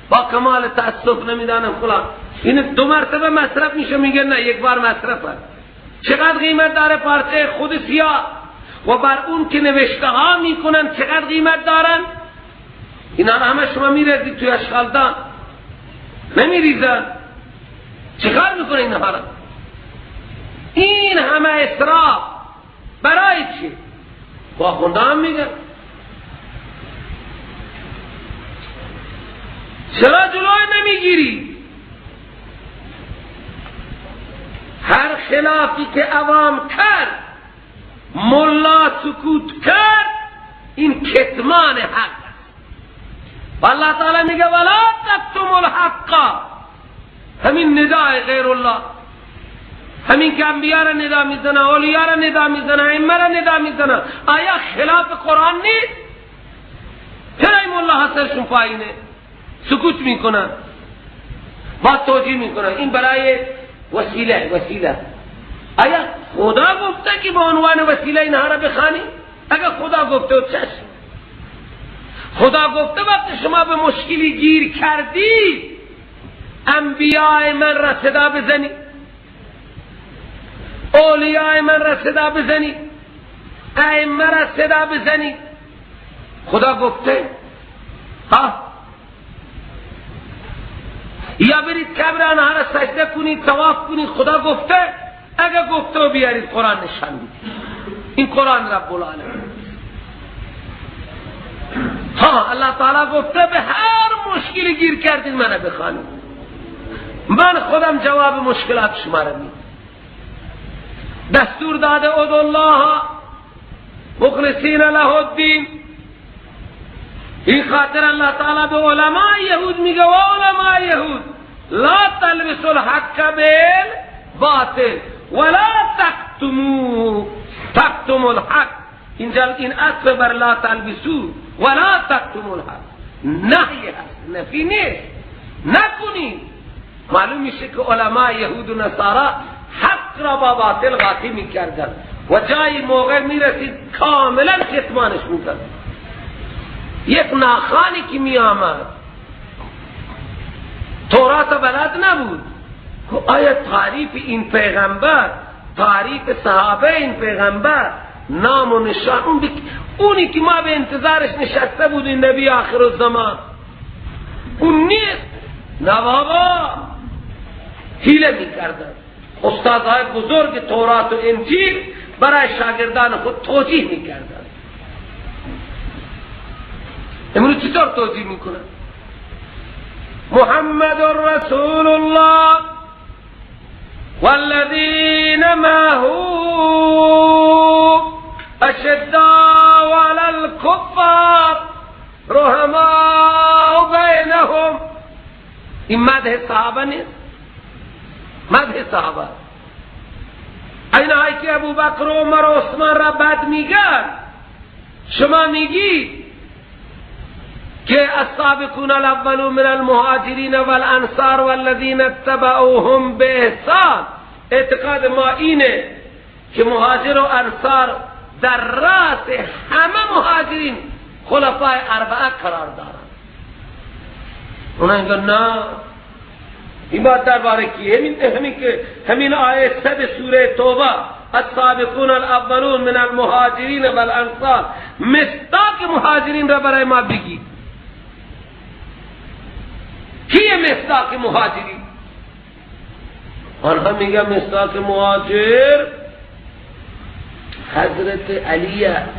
با کمال تأسف نمیدانم خلا این 2 مرتبه مصرف میشه، میگن نه یک بار مصرف هست. چقدر قیمت داره پارچه خود سیاه و بر اون که نوشته ها میکنن چقدر قیمت دارن؟ اینا همه شما میریزید توی اشغالدان، نمیریزن. چقدر میکنه اینها را؟ این همه اسراف برای چی؟ با خونده هم میگن چرا جلوی نمیگیری؟ هر خلافی که عوام کرد، ملا سکوت کرد، این کتمان حق است. و الله تعالی میگه ولا تکتموا الحق. همین ندای غیر الله، همین که انبیا را ندا میزنه، اولیا را ندا میزنه، ائمه را ندا میزنه، آیا خلاف قرآن نیست؟ چرا این ملا سرشون پایینه سکوت میکنن، با توجیه میکنن؟ این برای وسیله، وسیله. آیا خدا گفته که به عنوان وسیله اینها را بخوانی؟ اگر خدا گفته و چشم خدا گفته وقتی شما به مشکلی گیر کردی انبیاء من را صدا بزنی، اولیاء من را صدا بزنی، ائمه را صدا بزنی، خدا گفته؟ ها؟ یا برید قبر آنها را سجده کنید، طواف کنید، خدا گفته؟ اگر گفته و بیارید قرآن نشان بدید. این قرآن رب العالمین. ها الله تعالی گفته به هر مشکلی گیر کردید منو بخوانید، من خودم جواب مشکلات شما را میدم. دستور داده ادعوا الله مخلصین له الدین. این خاطر الله تعالی به علماء یهود میگه و علماء یهود لا تلبسوا الحق بالباطل ولا تکتموا الحق. اینجا این عطف بر لا تلبسوا ولا تکتموا الحق نهی هست، نفی نیست، نکنید. معلوم میشه که علماء یهود و نصارا حق را با باطل قاطی میکردن و جایی موقع میرسید کاملا کتمانش میکردن. یک ناخانی که می آمد تورات بلد نبود، آیا تعریف این پیغمبر، تعریف صحابه این پیغمبر، نام و نشان اونی که ما به انتظارش نشسته بود این نبی آخر الزمان، اون نیست. نه بابا، حیله میکردن. استادهای بزرگ تورات و انجیل برای شاگردان خود توجیه میکردن. امروز چطور توجیه میکنن؟ محمد رسول الله والذین معه اشداء علی الکفار رحماء بینهم. این مدح صحابه نیست؟ مدح صحابه. اینهایی که ابوبکر و عمر و عثمان را بد میگن، شما میگید که السابقون الاولون من المهاجرین والانصار والذین اتبعوهم باحسان. اعتقاد ما اینه که مهاجر و انصار در رأس همه مهاجرین خلفای اربعه قرار دارند. اونا میگن نه، این باید درباره کیه؟ همین آیه 100 سوره توبه، السابقون الاولون من المهاجرین والانصار، مصداق مهاجرین را برای ما بگید. کیه مصداق مهاجرین؟ آنها میگن مصداق مهاجر حضرت علی است،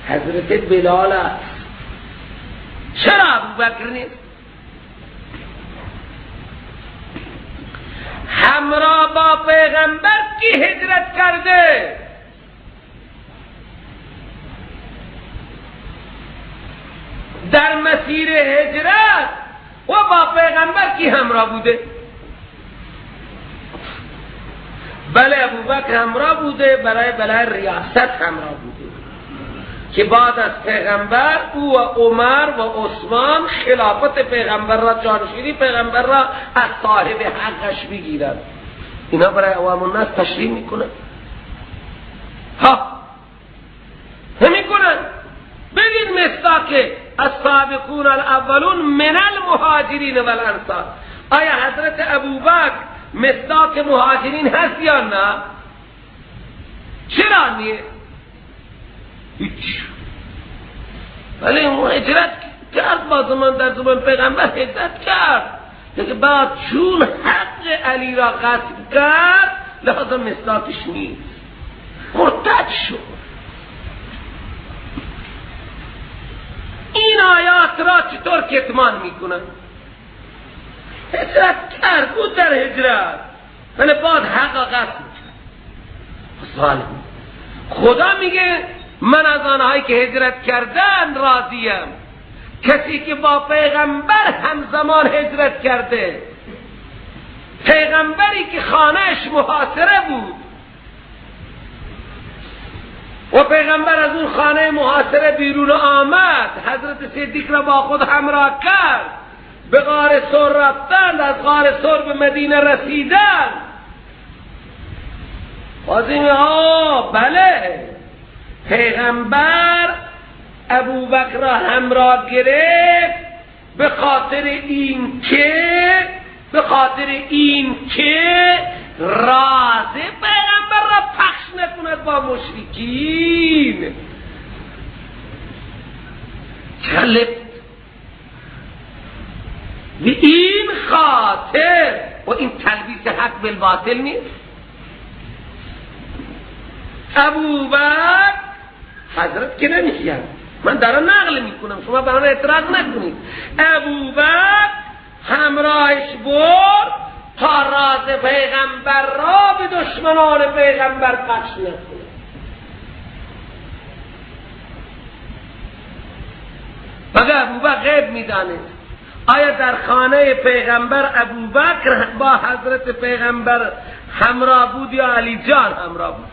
حضرت بلال است. چرا ابوبکر نیست؟ همراه با پیغمبر کی هجرت کرده؟ در مسیر هجرت و با پیغمبر کی همراه بوده؟ بله ابوبکر همراه بوده، برای بلای ریاست همراه بوده که بعد از پیغمبر او و عمر و عثمان خلافت پیغمبر را، جانشینی پیغمبر را از صاحب حقش بگیرند. اینا برای عوام الناس تشریح میکنن، ها نمیکنن. بگید مصداق السابقون الاولون من المهاجرین والانصار. آیا حضرت ابوبکر مصداق مهاجرین هست یا نه؟ چرا نیست؟ هیچ. ولی اون هجرت کرد، با زمان در زمان پیغمبر هجرت کرد، لیکن بعد چون حق علی را غصب کرد لحاظا مصداقش نیست، مرتد شد. این آیات را چطور کتمان میکنن؟ هجرت کرد، بود در هجرت، ولی بعد حق غصب کرد. ظالم. خدا میگه من از آنهایی که هجرت کردن راضیم. کسی که با پیغمبر همزمان هجرت کرده، پیغمبری که خانهش محاصره بود و پیغمبر از اون خانه محاصره بیرون آمد، حضرت صدیق را با خود همراه کرد، به غار ثور رفتند، از غار ثور به مدینه رسیدند. بازی بله، پیغمبر ابوبکر را همراه گرفت به خاطر این که راز پیغمبر را پخش نکند با مشرکین. کلب به این خاطر، و این تلبیس حق بالباطل نیست. ابوبکر حضرت که نمیگن، من دارم نقل میکنم، شما برای اعتراض نکنید. ابوبکر همراهش برد تا راز پیغمبر را به دشمنان پیغمبر پخش نکنه. مگر ابوبکر غیب میدانست؟ آیا در خانه پیغمبر ابوبکر با حضرت پیغمبر همراه بود یا علی جان همراه بود؟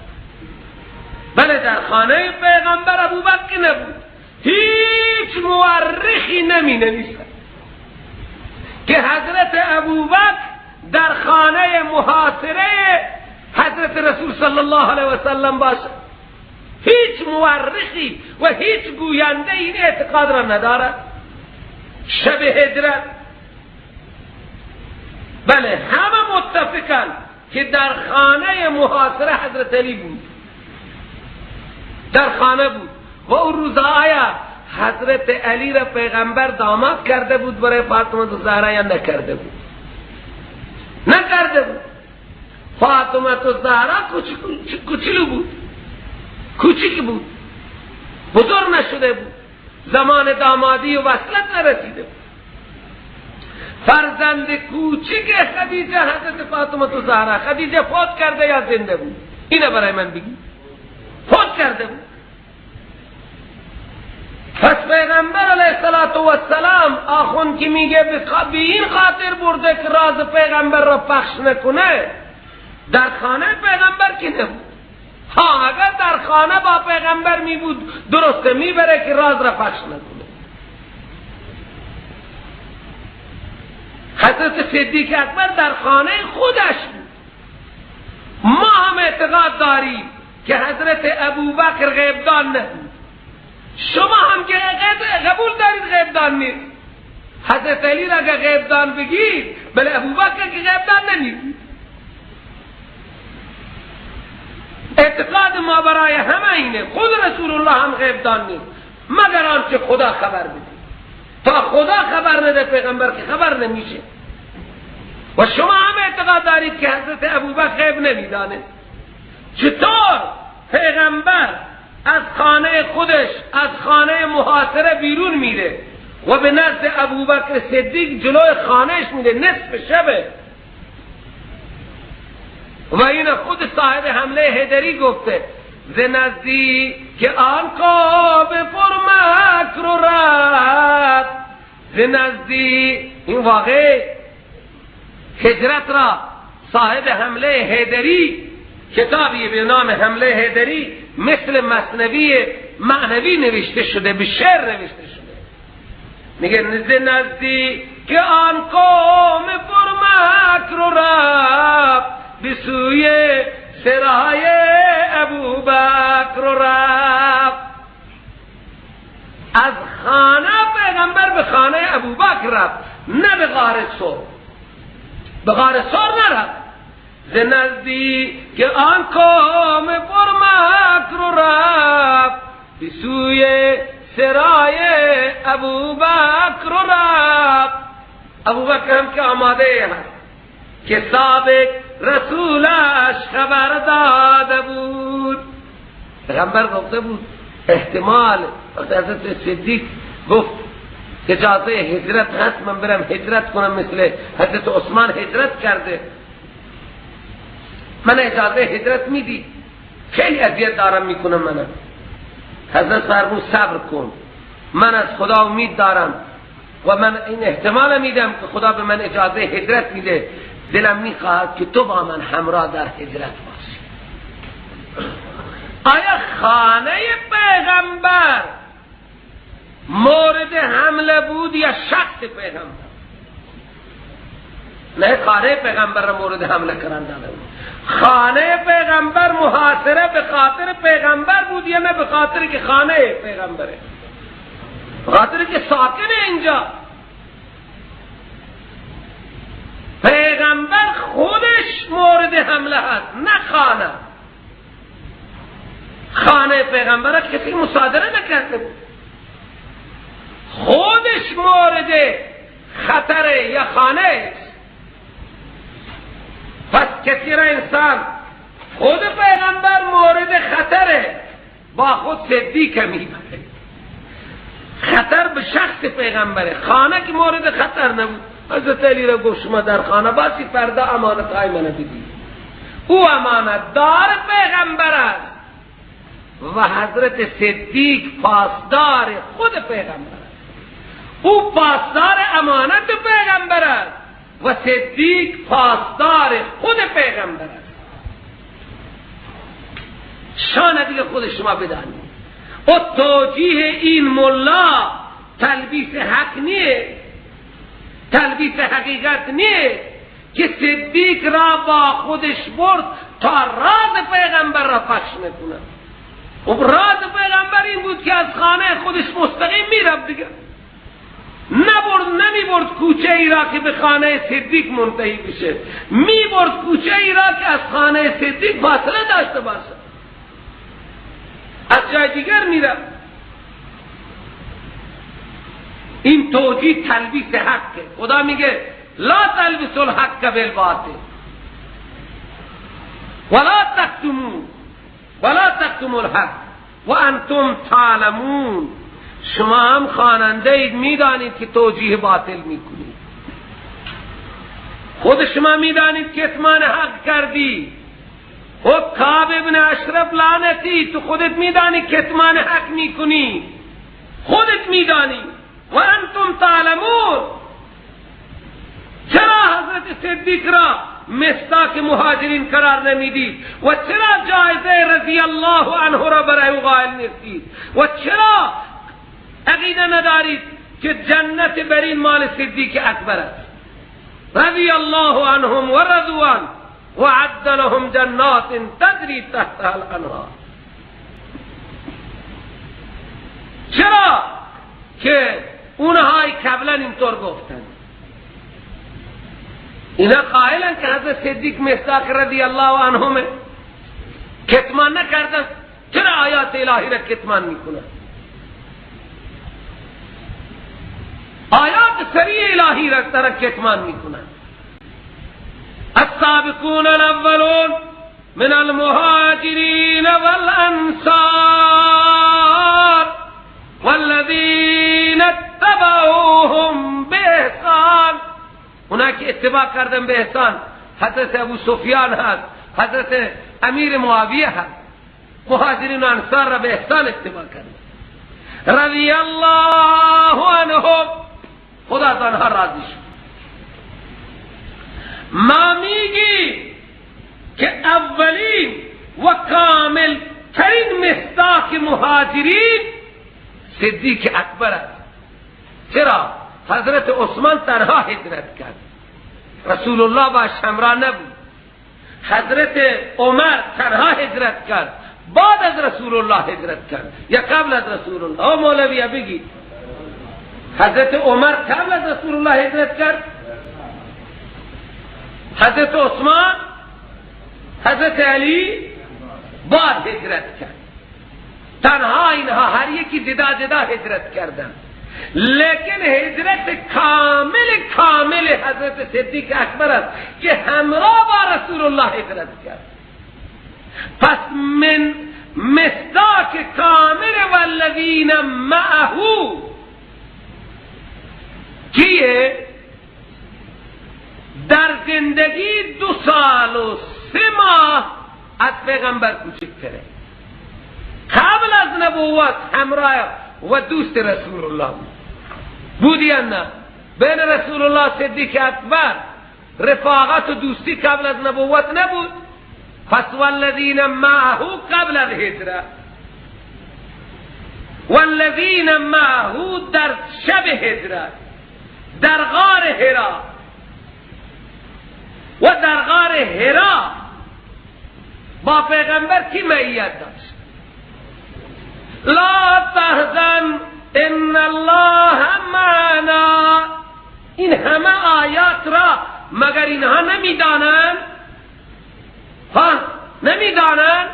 بله، در خانه پیغمبر ابوبکر نبود. هیچ مورخی نمی نویسد که حضرت ابوبکر در خانه محاصره حضرت رسول صلی الله علیه و سلم باشد. هیچ مورخی و هیچ گوینده این اعتقاد را ندارد. شب هجرت، بله، همه متفقن که در خانه محاصره حضرت علی بود، در خانه بود. و اون روز آیا حضرت علی را پیغمبر داماد کرده بود برای فاطمه زهرا یا نکرده بود؟ نکرده بود. فاطمه الزهرا کوچولو بود، کوچیک بود، بزرگ نشده بود، زمان دامادی و وصلت نرسیده بود. فرزند کوچک خدیجه حضرت فاطمه الزهرا، خدیجه فوت کرده یا زنده بود؟ اینه برای من بگی. فوت کرده بود. پس پیغمبر علیه السلام آخوند که میگه به این خاطر برده که راز پیغمبر را پخش نکنه، در خانه پیغمبر که نبود. ها اگر در خانه با پیغمبر می بود درسته میبره که راز را پخش نکنه. حضرت صدیق اکبر در خانه خودش بود. ما هم اعتقاد داریم که حضرت ابوبکر غیبدان نبود، شما هم که قبول دارید غیبدان نیست. حضرت علی را که غیبدان بگید، بله ابوبکر که غیبدان نمیگید. اعتقاد ما برای همه اینه، خود رسول الله هم غیبدان نیست مگر آنچه خدا خبر بده. تا خدا خبر نده پیغمبر که خبر نمیشه. و شما هم اعتقاد دارید که حضرت ابوبکر غیب نمیدانه. چطور پیغمبر از خانه خودش، از خانه محاصره بیرون میره و به نزد ابوبکر صدیق جلوی خانهش میره نصف شبه، و این خود صاحب حمله حیدری گفته ز نزدیک که آن قوم پر مکر و رفت، ز نزدیک. این واقع هجرت را صاحب حمله حیدری، کتابی به نام حمله حیدری، مثل مثنوی معنوی نوشته شده، به شعر نوشته شده. میگه ز نزدیک که آن قوم پر مکر و رفت، به سوی سرای ابوبکر رفت. از خانه پیغمبر به خانه ابوبکر رفت، نه به غار ثور. به غار ثور نرفت. ز نزدیک که آن قوم پر مکر رفت، به سوی سرای ابوبکر رفت. ابوبکر هم که آماده هست که سابق رسولش خبر داده بود. پیغمبر گفته بود احتمال، وقتی حضرت صدیق گفت اجازه هجرت هست من برم هجرت کنم، مثل حضرت عثمان هجرت کرده، من اجازه هجرت میدی؟ خیلی اذیت دارم میکنم منم. حضرت فرمود صبر کن، من از خدا امید دارم و من این احتمال میدم که خدا به من اجازه هجرت میده، دلم میخواهد که تو با من همراه در هجرت باشی. آیا خانه پیغمبر مورد حمله بود یا شخص پیغمبر؟ نه، خانه پیغمبر را مورد حمله قرار داده بود. خانه پیغمبر محاصره به خاطر پیغمبر بود یا نه به خاطر که خانه پیغمبره، به خاطر که ساکن اینجا؟ پیغمبر خودش مورد حمله هست نه خانه. خانه پیغمبر کسی مصادره نکرده بود، خودش مورد خطر یا خانه. پس کسی را انسان خود پیغمبر مورد خطره، با خود صدیق میبره. خطر به شخص پیغمبره، خانه که مورد خطر نبود. حضرت علی را گفت شما در خانه باسی، فردا امانت های من بدید. او امانت دار پیغمبر است و حضرت صدیق پاسدار خود پیغمبر است. او پاسدار امانت پیغمبر است و صدیق پاسدار خود پیغمبر است. شان دیگه خود شما بدانید. و توجیه این ملا تلبیس حق نیه، تلبیس حقیقت نیه که صدیق را با خودش برد تا راز پیغمبر را پخش نکنه. و راز پیغمبر این بود که از خانه خودش مستقیم میرفت دیگه، نبرد، نمیبرد کوچه ای را که به خانه صدیق منتهی بشه، میبرد کوچه ای را که از خانه صدیق فاصله داشته باشه، از جای دیگر میرفت. این توجیه تلبیس حقه. خدا میگه لا تلبس الحق بالباطل. ولا تکتمون، ولا تکتموا الحق و انتم تعلمون. شما هم خواننده اید، میدانید که توجیه باطل میکنید. خود شما میدانید که کتمان حق کردی. او کعب ابن اشرف لعنتی، تو خودت میدانی کتمان حق میکنی، خودت میدانی. و انتم تعلمون. چرا حضرت صدیق را مصداق مهاجرین قرار نمیدید؟ و چرا جایزه رضی الله عنه را برای او قائل نیستید؟ و چرا عقیده ندارید که جنت برین مال صدیق اکبر است؟ رضی الله عنهم و رضوا عنه و عد لهم جنات تجری تحتها الانهار. چرا که اونهای قبلا اینطور گفتند؟ اینا قائلن که حضرت صدیق مصداق رضی الله عنهم کتمان نکردن. چرا آیات الهی را کتمان میکنن؟ آیات سریع الهی را کتمان میکنن. السابقون الاولون من المهاجرین والانصار والذین اتبعوهم باحسان. اونا که اتباع کردن به احسان، حضرت ابو سفیان هست، حضرت امیر معاویه هست. مهاجرین و انصار را به احسان اتباع کردن. رضی الله عنهم، خدا از آنها راضی شد. ما میگی که اولین و کامل ترین مصداق مهاجرین صدیق اکبر است. چرا؟ حضرت عثمان تنها هجرت کرد، رسول الله باش همراه نبود. حضرت عمر تنها هجرت کرد، بعد از رسول الله هجرت کرد یا قبل از رسول الله؟ او مولوی بگی، حضرت عمر قبل از رسول الله هجرت کرد، حضرت عثمان، حضرت علی بعد هجرت کرد. تنها اینها هر یکی جدا جدا هجرت کردن، لیکن هجرت کامل کامل حضرت صدیق اکبر است که همراه با رسول الله هجرت کرد. پس من مصداق کامل والذین معه کیه؟ در زندگی 2 سال و 3 ماه از پیغمبر کوچکتره، قبل از نبوت همراه و دوست رسول الله بود یا نه؟ بین رسول الله صدیق اکبر رفاقت و دوستی قبل از نبوت نبود. پس والذین معه قبل از هجرت، والذین معه در شب هجرت، در غار حرا، و در غار حرا با پیغمبر کی معیت داشت؟ لا تحزن ان الله معنا. این همه آیات را مگر اینها نمیدانند؟ ها نمیدانند؟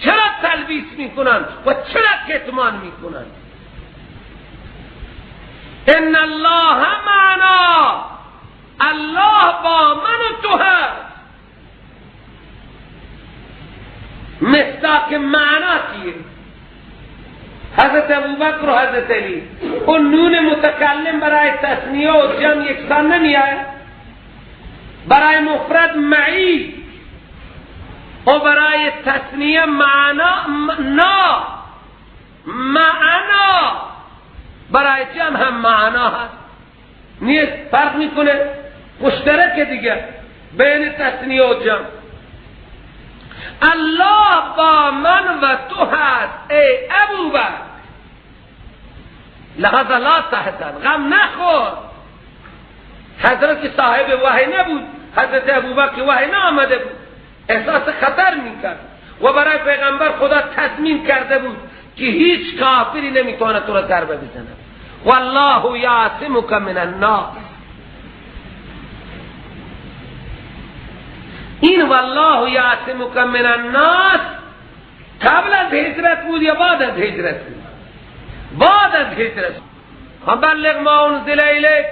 چرا تلبیس میکنند و چرا کتمان میکنند؟ ان الله معنا، الله با من و تو هست. مصداق معنا کیه؟ حضرت ابوبکر و حضرت علی. اون نون متکلم برای تثنیه و جمع یکسان نمیآید، برای مفرد معی و برای تثنیه معنا، نا معنا، برای جمع هم معنا هست. نیست، فرق میکنه، مشترک دیگه بین تثنیه و جمع. الله با من و تو هست ای ابوبکر، لذا لا تحزن، غم نخور. حضرت صاحب وحی نبود، حضرت ابوبکر وحی نآمده بود، احساس خطر میکرد و برای پیغمبر خدا تضمین کرده بود که هیچ کافری نمیتونه تو را ضربه بزنه. والله یعصمک من الناس. این والله یعصمک من الناس قبل از هجرت بود یا بعد از هجرت بود؟ بعد از هجرت. بلغ ما انزل الیک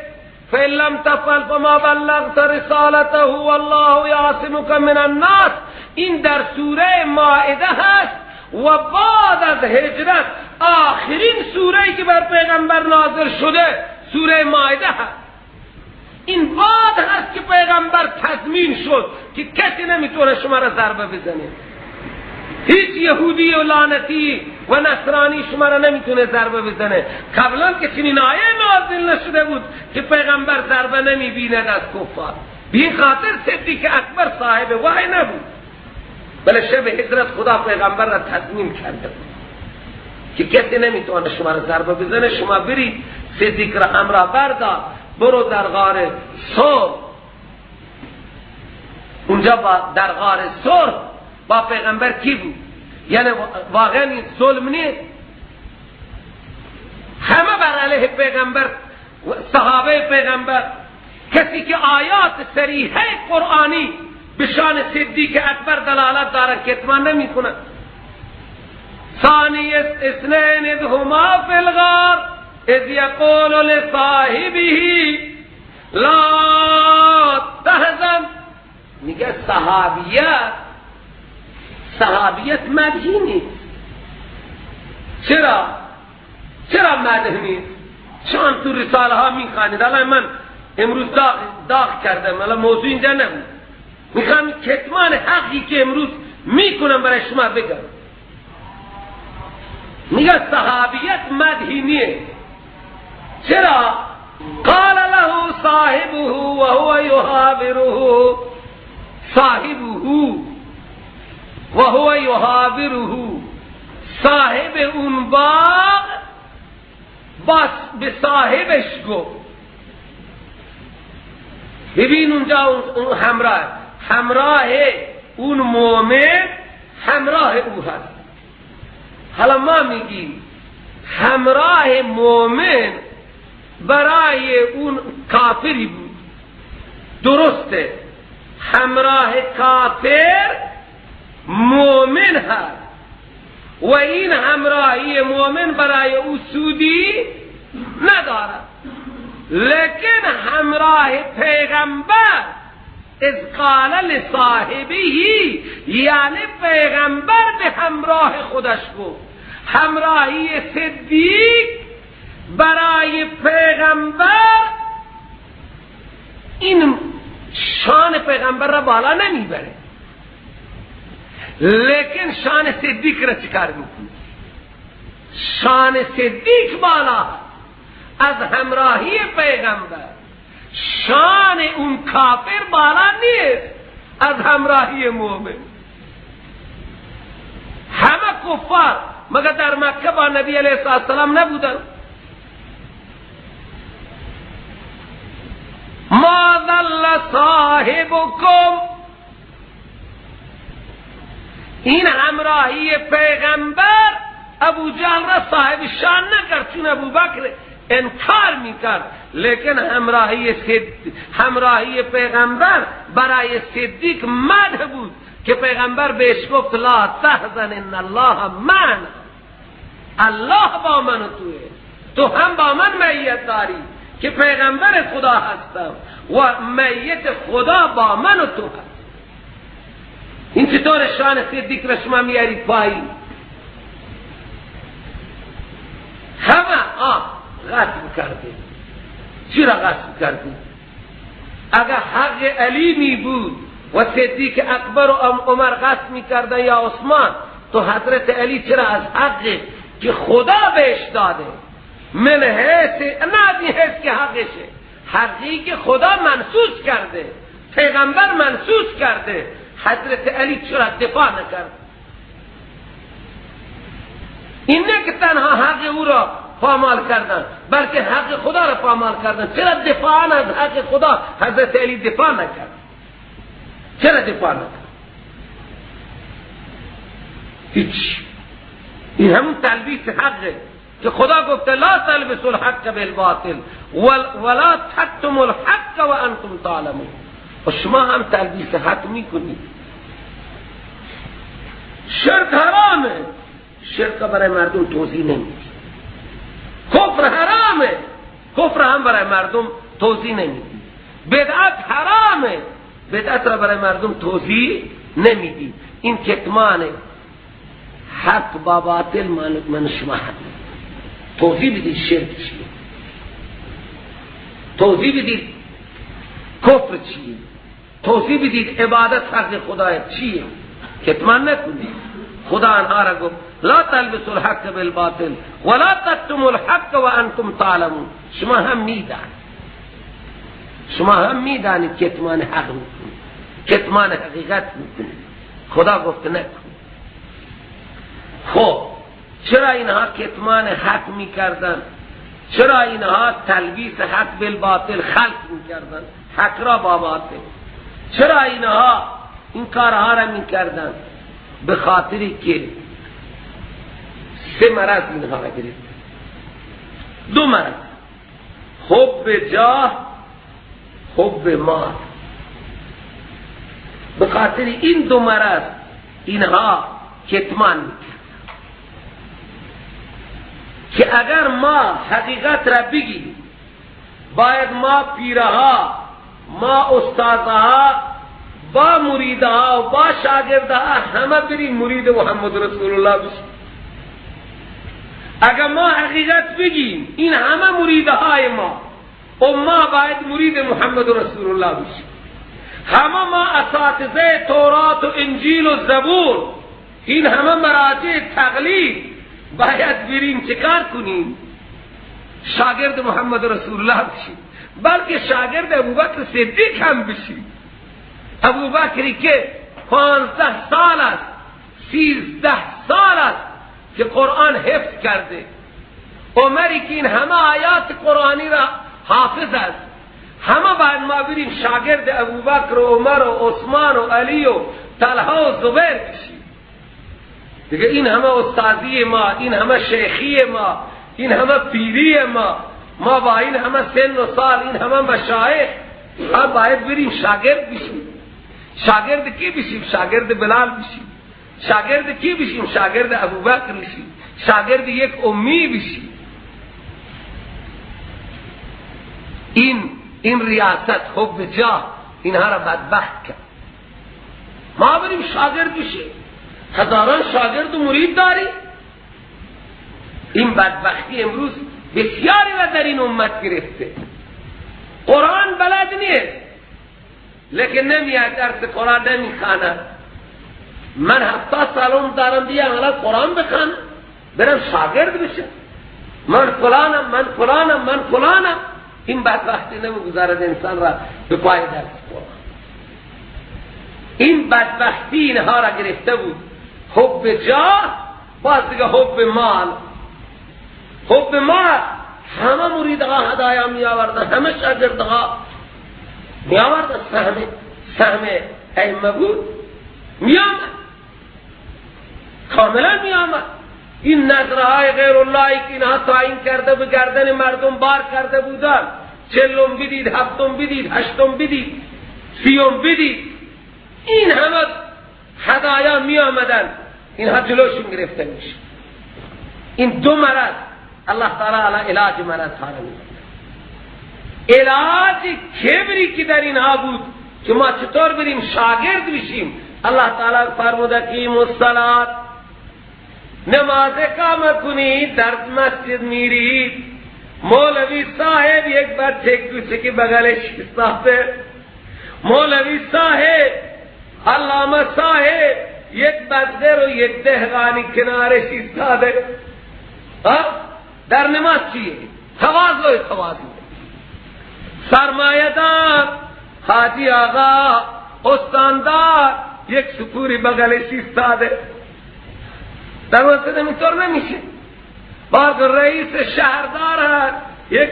فإن لم تفعل فما بلغت رسالته والله یعصمک من الناس. این در سوره مائده هست و بعد از هجرت آخرین سوره که بر پیغمبر نازل شده سوره مائده هست. این بعد هست که پیغمبر تضمین شد که کسی نمیتونه شما را ضربه بزنه، هیچ یهودی و لعنتی و نصرانی شما را نمیتونه ضربه بزنه. قبلا که چنین آیه نازل نشده بود که پیغمبر ضربه نمیبیند از کفار. به این خاطر صدیق اکبر صاحب وحی نبود، بله شب هجرت خدا پیغمبر را تضمین کرده بود که کسی نمیتونه شما را ضربه بزنه، شما برید صدیق را همراه بردار، برو در غار ثور. اونجا در غار ثور با پیغمبر کی بود؟ یعنی واقعا این ظلم نیست؟ همه بر علیه پیغمبر، صحابه پیغمبر، کسی که آیات صریحه قرآنی به شان صدیق اکبر دلالت دارن کتمان نمی کنن. ثانی اثنین اذ هما فی الغار اذ یقول لصاحبه لا تحزن. میگه صحابیت، صحابیت مدحی نیست. چرا؟ چرا مدح نیست؟ چون تو رساله ها میخوانید. الان من امروز داغ کردم، الان موضوع اینجا نبود، میخوام کتمان حقی که امروز میکنم برای شما بگم. میگه صحابیت مدحی نیست. چرا؟ قال له صاحبه وهو یحاوره، صاحبه وهو یحاوره، صاحب اون باغ بس به صاحبش گفت. ببین اونجا اون همراه، همراه اون مومن، همراه او هست. حالا ما میگیم همراه مومن برای اون کافری بود، درسته، همراه کافر مومن هست و این همراهی مومن برای او سودی ندارد، لیکن همراه پیغمبر اذ قال لصاحبه، یعنی پیغمبر به همراه خودش گفت. همراهی صدیق برای پیغمبر این شان پیغمبر را بالا نمیبره، لیکن شان صدیق را چیکار میکنه؟ شان صدیق بالا از همراهی پیغمبر، شان اون کافر بالا نیست از همراهی مومن. همه کفار مگر در مکه با نبی علیه السلام نبودن؟ ما ضل صاحبکم، این همراهی پیغمبر ابو جهل را صاحب شان نکرد، چون ابو بکر انکار میکرد، لیکن همراهی پیغمبر برای صدیق مدح بود که پیغمبر بهش گفت لا تحزن ان الله معنا، الله با من و توه، تو هم با من معیت داری که پیغمبر خدا هستم و معیت خدا با من و تو هست. این چطور شان صدیق را شما میارید پایین؟ همه غصب کرده. چرا غصب کرده؟ اگر حق علی می بود و صدیق اکبر و عمر غصب می کردن یا عثمان، تو حضرت علی چرا از حق که خدا بهش داده، من حیث نه از این حیث که حقشه، حقی که خدا منصوص کرده، پیغمبر منصوص کرده، حضرت علی چرا دفاع نکرد؟ این نه که تنها حق او را پامال کردن، بلکه حق خدا را پامال کردن. چرا دفاع از حق خدا حضرت علی دفاع نکرد؟ چرا دفاع نکرد؟ هیچ. این همون تلبیس حقه که خدا گفته لا تلبسوا الحق بالباطل ولا تکتموا الحق وانتم تعلمون. و شما هم تلبیس حق میکنید. شرک حرامه، شرک برای مردم توضیح نمیدی. کفر حرامه، کفر هم برای مردم توضیح نمیدی. بدعت حرامه، بدعت را برای مردم توضیح نمیدید. این کتمان حق با باطل من شما حق. توضیح بدید شرک چیه، توضیح بدید کفر چیه، توضیح بدید عبادت حق خدای چیه. کتمان نکنید. خدا آنها را گفت لا تلبسوا الحق بالباطل ولا تکتموا الحق وانتم تعلمون. شما هم میدانید، شما هم میدانید کتمان حق میکنید، کتمان حقیقت میکنید. خدا گفت نکن. خب چرا اینها کتمان حق میکردن؟ چرا اینها تلبیس حق بالباطل خلط میکردن، حق را با باطل؟ چرا اینها این کارها را میکردن؟ به خاطری که سه مرض اینها را گرفت. دو مرض، حب جاه، حب مال. به خاطر این دو مرض اینها کتمان میکردن که اگر ما حقیقت را بگیم باید ما پیرها، ما استادها، با مریدها و با شاگردها همه بریم مرید محمد رسول الله بشیم. اگر ما حقیقت بگیم این همه مریدهای ما و ما باید مرید محمد رسول الله بشیم. همه ما اساتذه تورات و انجیل و زبور، این همه مراجع تقلید باید بریم چکار کنیم؟ شاگرد محمد رسول الله بشیم، بلکه شاگرد ابوبکر صدیق هم بشیم. ابوبکری که 15 سال است، 13 سال است که قرآن حفظ کرده، عمری که این همه آیات قرآنی را حافظ است. همه باید ما بریم شاگرد ابوبکر و عمر و عثمان و علی و طلحه و زبیر بشیم. دیگه این همه استادی ما، این همه شیخی ما، این همه پیری ما، ما با این همه سن و سال، این همه مشایخ، ما باید بریم شاگرد بشیم. شاگرد کی بشیم؟ شاگرد بلال بشیم. شاگرد کی بشیم؟ شاگرد ابوبکر بشیم. شاگرد یک امی بشیم. این ریاست، حب جاه، اینها را بدبخت کرد. ما بریم شاگرد بشیم، هزاران شاگرد و مرید داریم. این بدبختی امروز بسیاری را در این امت گرفته. قرآن بلد نیست، لیکن نمیاد درس قرآن نمیخواند. من 70 سالم دارم دیگه حالا قرآن بخوانم، برم شاگرد بشم، من فلانم، من فلانم، من فلانم. این بدبختی نمیگذارد انسان را به پای درس قرآن. این بدبختی اینها را گرفته بود. حب جاه، باز دیگه حب مال. حب مال، همه مریدها هدایا می آوردن، همه شاگردها می آوردن، سهم ائمه بود، می آمد، کاملا می آمد. این نظرهای غیر اللهی که اینها تعیین کرده به گردن مردم بار کرده بودن، 40 بدید، 7 بدید، 8 بدید، 30 بدید، این همه هدایا می آمدن، اینها جلوشون گرفته میشه. این دو مرض الله تعالی علی علاج مرض ها میده. علاج کبری که در اینها بود که ما چطور بریم شاگرد بشیم، الله تعالی فرموده که الصلاة، نماز اقامه کنید، در مسجد میرید، مولوی صاحب یک بچه کوچه که بغلش ایستاده، مولوی صاحب، علامه صاحب یک بزگر و یک دهقانی کنارش ایستاده. در نماز چیه؟ تواضع، تواضع. سرمایه دار، حاجی آقا، استاندار یک سپوری بغلش ایستاده. در مسجد اینطور نمیشه. بار رئیس شهردار هست، یک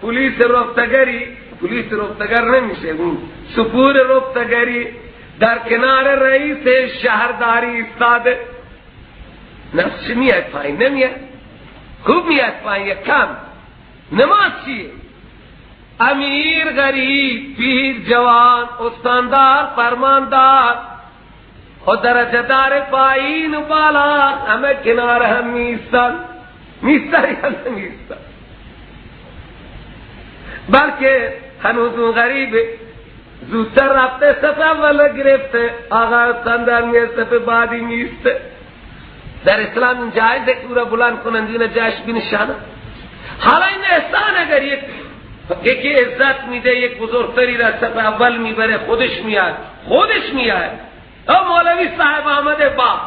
پلیس رفتگری، پلیس رفتگر نمیشه، اون سپور رفتگری در کنار رئیس شهرداری ایستاده. نفسش میاد پایین، نمیاد؟ خوب میاد پایین یا کم؟ نماز چیه؟ امیر، غریب، پیر، جوان، استاندار، فرماندار و درجه دار پایین و بالا همه کنار هم میستن. میستن یا نمیستن؟ بلکه هنوز اون غریبه، زودتر رفته صف اول گرفته، آقا صندل میه صف بعدی میسته. در اسلام این جایزه که او را بلند کنند، این جایش بنشانه. حالا این احسان اگر یکی عزت میده، یک بزرگتری را صف اول میبره، خودش میاد، خودش میاد. او مولوی صاحب آمده با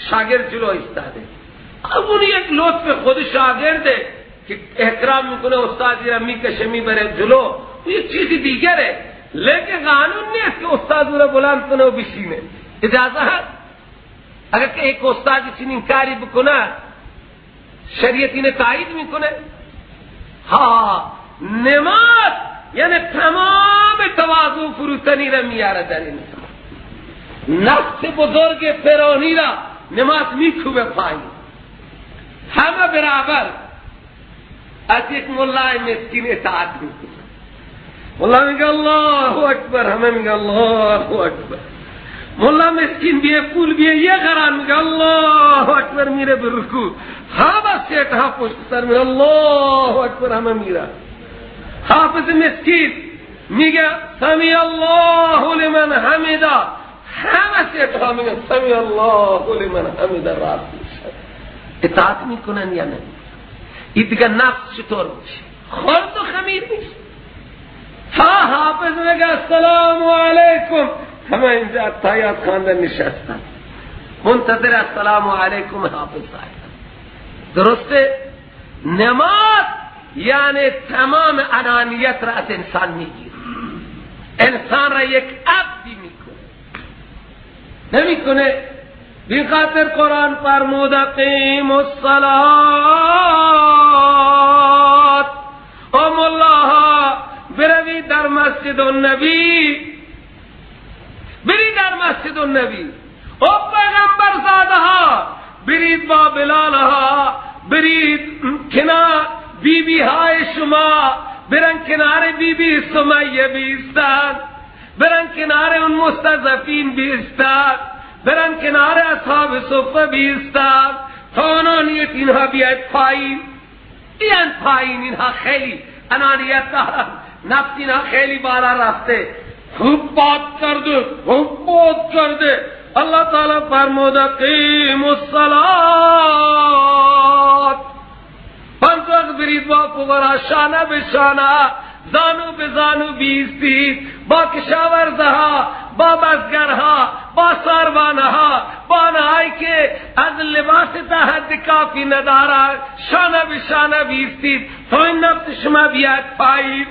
شاگرد جلو ایستاده، اون یک لطف خود شاگرده که احترام میکنه، استادی را میکشه میبره جلو، او یک چیزی دیگره. لیکن قانون نیست که استاد او را بلند کنه و بشینه. اجازه هست اگر که یک استاد چنین کاری بکنه، شریعت اینه تایید میکنه؟ ها، نماز یعنی تمام تواضع فروتنی را میاره در انسان. نفس بزرگ فرعونی را نماز میکوبه پایین، همه برابر از یک مولای مسکین اطاعت میکنه. ملا میگه الله اکبر، همه میگه الله اکبر. ملا مسکین بیه پول بیه یه قران میگه الله اکبر، میره به رکوع، همه سیت ها پشت سر میره الله اکبر، همه میره. حافظ مسکین میگه سمی الله لمن حمیده، همه سیت ها میگه سمی الله لمن حمیده. راست میشه. اطاعت میکنن یا نه؟ این دیگه نفس چطور میشه؟ خرد و خمیر میشه. تا حافظ میگه السلام علیکم، همه اینجا التحیات خواندن نشستن منتظر السلام علیکم حافظ صاحب. درسته؟ نماز یعنی تمام انانیت را از انسان میگیره، انسان را یک عبدی میکنه. نمیکنه؟ بی خاطر قرآن فرمود اقیم الصلاة. ام الله بروی در مسجد النبی، برید در مسجد النبی. او پیغمبر زاده ها برید با بلال ها، برید کنار بی بی های شما، برن کنار بی بی سمیه بیستن، برن کنار اون مستضعفین بیستن، برن کنار اصحاب صفه بیستن، تا انانیت اینها بیاید پایین. بیان پایین، اینها خیلی انانیت دارن، نفس اینها خیلی بالا رفته، خوب باد کرده، خوب باد کرده. اللہ تعالی فرمود اقیم الصلاة، پنج وقت برید با فقرا شانه به شانه، زانو به زانو بیستید، با کشاورزها، با بزگرها، با ساربانها، با آنهایی که از لباس تا حد کافی ندارند، شانه به شانه بیستید تا این نفس شما بیاد پایین.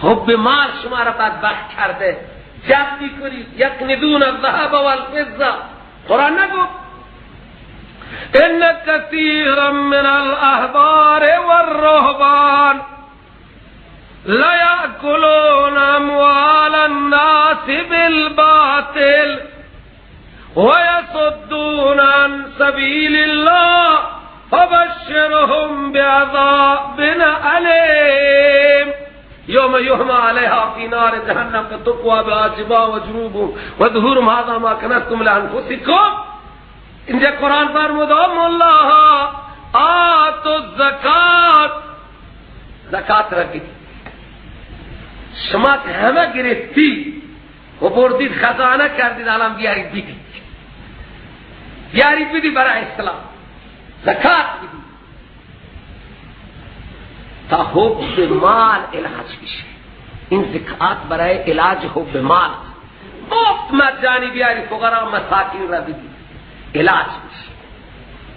حب مال شما را بدبخت کرده، جمع میکنید یکنزون الذهب والفضه. قرآن نگو ان كثيرا من الاحبار والرهبان ليأكلون اموال الناس بالباطل ويصدون عن سبيل الله فبشرهم بعذاب أليم. يوم يحمى عليها في نار جهنم فتكوى بها جباههم وجنوبهم وظهورهم هذا ما كنزتم لأنفسكم. اینجا قرآن فرمود الله آتوا الزکات، زکات را بدید. شما همه گرفتی و بردید خزانه کردید، الان بیارید بدید، بیارید بدید برای اسلام، زکات بدید تا حب مال علاج بشه. این زکات برای علاج حب مال، مفت مجانی بیاری فقرا و مساکین را بدید، علاج میشه.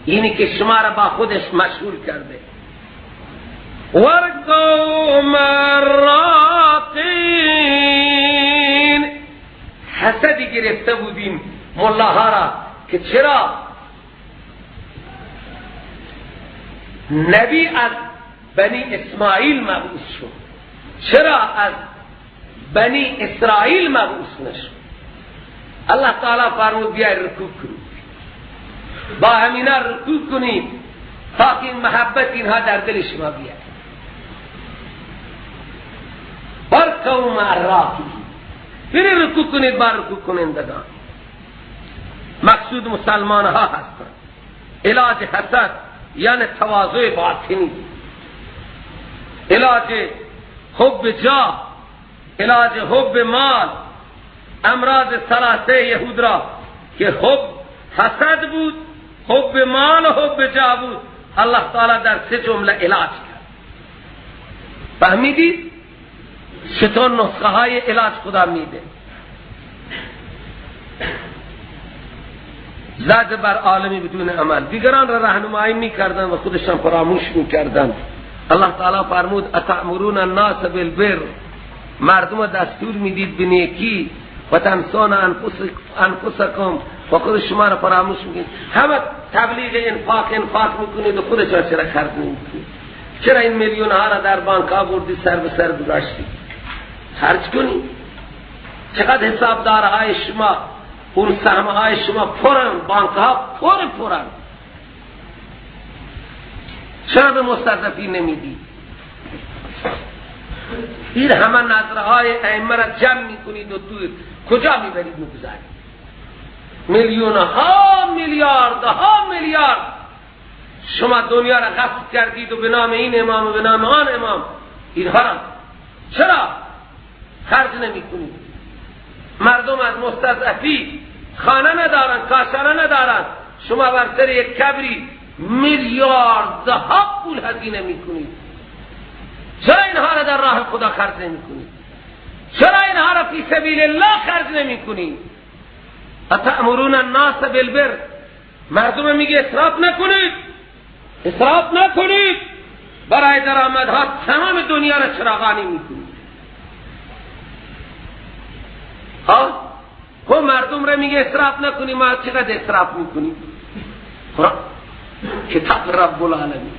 اینی که شما را با خودش مشغول کرده. ورکعوا مع الراکعین. حسدی گرفته بودیم ملاها را که چرا نبی از بنی اسماعیل مبعوث شد، چرا از بنی اسرائیل مبعوث نشد؟ الله تعالی فرمود بیای رکوع کنید، با همینا رکوع کنید تا که این محبت اینها در دل شما بیاد. ارکعوا مع الراکعین، بری رکوع کنید با رکوع کنندگان. مقصود مسلمان ها هستند. علاج حسد یعنی تواضع باطنی، علاج حب جاه، علاج حب مال، امراض ثلاثه یهود را که حب حسد بود، حب مال و حب جاه بود، الله تعالی در سه جمله علاج کرد. فهمیدید چطور نسخه های علاج خدا میده؟ زد بر عالمی بدون عمل، دیگران را راهنمایی میکردن و خودشان فراموش میکردن. الله تعالی فرمود اتأمرون الناس بالبر، مردم دستور میدید به نیکی، و تنسون انفسکم، و خود شما را فراموش میکنید. همه تبلیغ انفاق انفاق میکنید و خودشان چرا خرج نمیکنید؟ چرا این میلیون ها را در بانک ها بردی سر به سر گذاشتی؟ خرج کنید. چقدر حسابدارهای شما، اون سهم های شما پرن، بانک ها پر پرن، چرا به مستضعفین نمیدی؟ این همه نظرهای ائمه را جمع میکنید و دور کجا میبرید میگذارید؟ میلیون ها، میلیارد ها میلیارد شما دنیا را غصب کردید و به نام این امام و به نام آن امام اینها را چرا خرج نمیکنید؟ مردم از مستضعفی خانه ندارن، کاشانه ندارن، شما بر سر یک کبری میلیاردها پول هزینه میکنید. چرا اینها را در راه خدا خرج نمیکنید؟ چرا اینها را فی سبیل الله خرج نمیکنید؟ اتأمرون الناس بالبر، مردم میگه اسراف نکنید، اسراف نکنید، برای درآمدها تمام دنیا را چراغانی میکنید. ها خب مردم را میگه اسراف نکنی، ما چقدر اسراف میکنیم؟ کتاب رب العالمین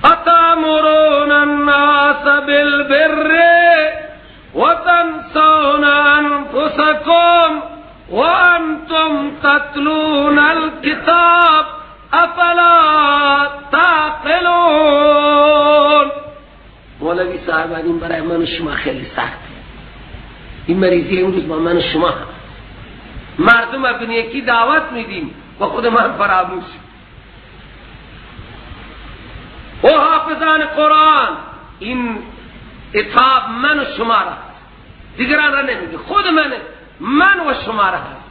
اتأمرون الناس بالبر وتنسون انفسکم وانتم تتلون الكتاب افلا تعقلون. مولوی صاحب این برای من و شما خیلی سخت، این مریضی امروز با من و شما هم. مردم به یکی دعوت میدیم و خود من فراموش. او حافظان قرآن، این عتاب من و شما را هست، دیگران را نمیگه، خود من و شما را هست.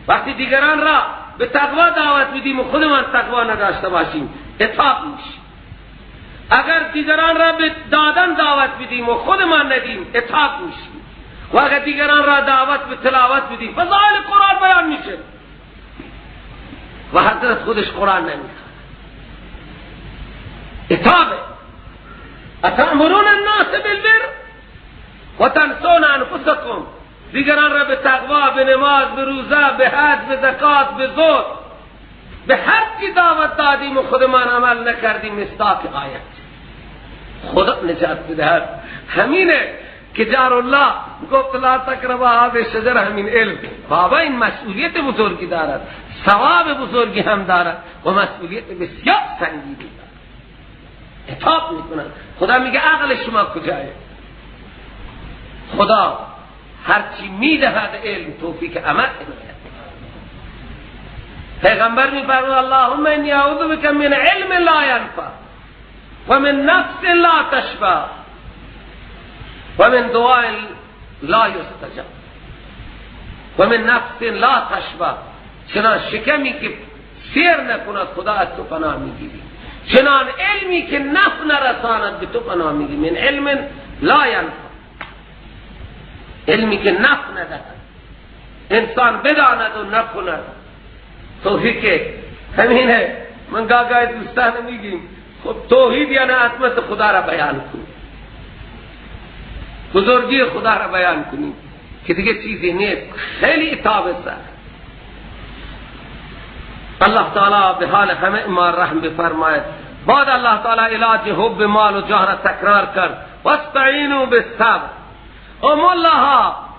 وقتی دیگران را به تقوا دعوت میدیم و خود من تقوا نداشته باشیم عتاب میشه. اگر دیگران را به دادن دعوت بدیم و خود من ندیم عتاب میشه. و اگر دیگران را دعوت به تلاوت بدیم فضائل قرآن بیان میشه و حضرت خودش قرآن نمیخواد. عتابه. اتأمرون الناس بالبر و تنسون انفسکم، دیگران را به تقوا، به نماز، به روزه، به حج، به زکات، به زهد، به هر چی دعوت دادیم و خودمان عمل نکردیم، مصداق آیت. خدا نجات بدهد. همینه که جار الله گفت لا تقربا هذه الشجره، همین علم. بابا این مسئولیت بزرگی دارد، ثواب بزرگی هم دارد و مسئولیت بسیار سنگینی دارد. عتاب میکنند. خدا میگه عقل شما کجایه؟ خدا هرچی میدهد علم توفیق عمل عنایت. پیغمبر میفرمود اللهم انی اعوذ بک من علم لا ینفع و من نفس لا تشبع و من دعاء لا یستجاب و من نفس لا تشبع. چنان شکمی که سیر نکند خدا از تو پناه میگیری، چنان علمی که نفع نرساند به تو پناه میگیری. من علم لا ینفع، علمی که نفع ندهد، انسان بداند و نکند. توحید همینه. من گاه دوستان میگیم خب توحید یعنی عظمت خدا را بیان کنیم، بزرگی خدا را بیان کنیم که دیگه چیزی نیست. خیلی عتاب سخت. الله تعالی به حال همه ما رحم بفرماید. بعد الله تعالی علاج حب مال و جاه را تکرار کرد، واستعینوا بالصبر. او مولاها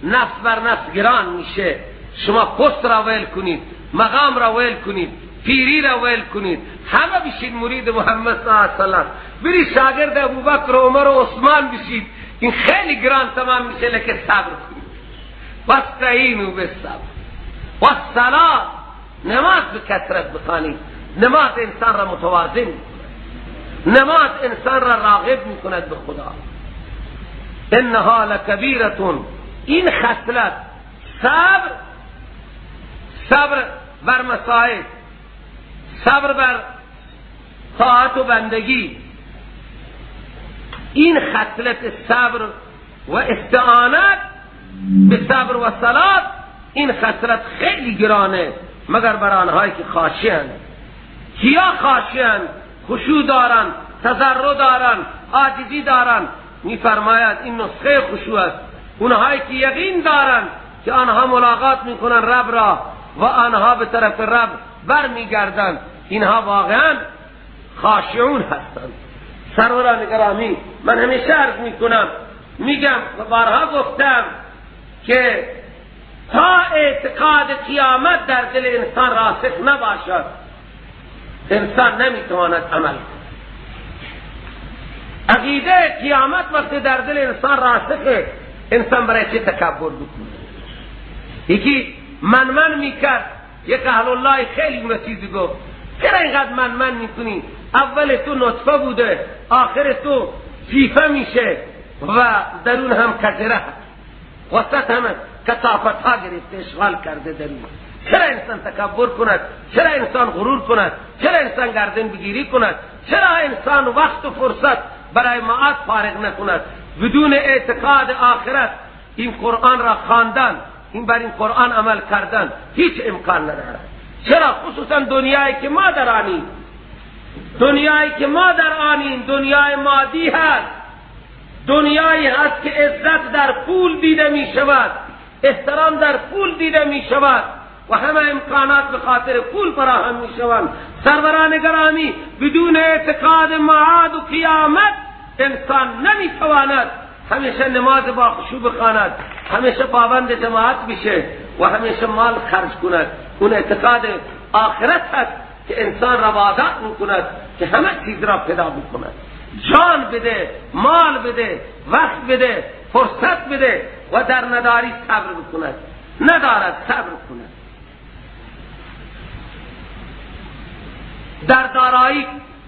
نفس بر نفس گران میشه. شما پست را ول کنید، مقام را ول کنید، پیری را ول کنید، همه بشید مرید محمد صلی الله علیه و سلم، بری شاگرد ابوبکر و عمر و عثمان بشید. این خیلی گران تمام میشه، لکه صبر کنید. واستعینوا بالصبر والصلاة. نماز به کثرت بخوانید. نماز انسان را متوازن میکند. نماز انسان را راغب میکند به خدا. انها لکبیرتون، این خصلت صبر، صبر بر مصائب، صبر بر طاعت و بندگی، این خصلت صبر و استعانت به صبر و صلات، این خصلت خیلی گرانه مگر بر آنهایی که خاشعند. کیا خاشعند؟ خشوع دارند، تضرع دارند، عاجزی دارند. میفرماید این نسخه خشوع است. اونهایی که یقین دارند که آنها ملاقات میکنن رب را و آنها به طرف رب بر میگردند، اینها واقعا خاشعون هستند. سروران گرامی، من همیشه عرض میکنم، میگم و بارها گفتم که تا اعتقاد قیامت در دل انسان راسخ نباشد، انسان نمیتواند عمل کند. عقیده قیامت وقتی در دل انسان راسخه، انسان برای چه تکبر بکنه؟ یکی من میکرد، یک اهل الله خیلی اون چیزی گفت، چرا اینقدر من میکنی؟ اول تو نطفه بوده، آخر تو جیفه میشه و درون هم کجره، وسط هم کثافت ها گرفته، اشغال کرده درون. چرا انسان تکبر کند؟ چرا انسان غرور کند؟ چرا انسان گردن بگیری کند؟ چرا انسان وقت و فرصت برای معاد فارغ نکند؟ بدون اعتقاد آخرت این قرآن را خواندن، این بر این قرآن عمل کردن هیچ امکان ندارد. چرا؟ خصوصا دنیایی که ما در آنیم، دنیایی که ما در آنیم دنیای مادی هست، دنیایی هست که عزت در پول دیده می شود، احترام در پول دیده می شود و همه امکانات به خاطر پول فراهم می شوند. سروران گرامی، بدون اعتقاد معاد و قیامت انسان نمی تواند همیشه نماز با خشوع بخواند، همیشه پابند جماعت بشه و همیشه مال خرج کند. اون اعتقاد آخرت هست که انسان را وادار میکند که همه چیز را پیدا بکند، جان بده، مال بده، وقت بده، فرصت بده و در نداری صبر بکند. ندارد صبر کند. در دارایی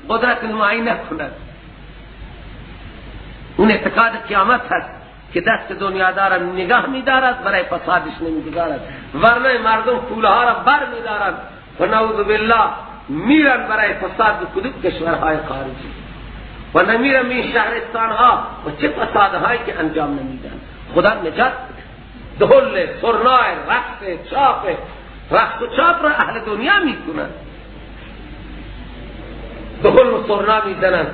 قدرت نمایی نکند. اون اعتقاد قیامت هست که دست دنیا دارم نگاه می‌دارد، برای فسادش نمی‌گذارد، ورنه مردم پولها را بر می‌دارند و نعوذ بالله میرن برای فساد به کدوم کشورهای خارجی و نمیرن این شهرستانها و چه فسادهایی که انجام نمیدن. خدا نجات بده. دهل، سرنای، رقص، چاپ، رقص و چاپ را اهل دنیا میکنن، دهل و سرنا میزنن،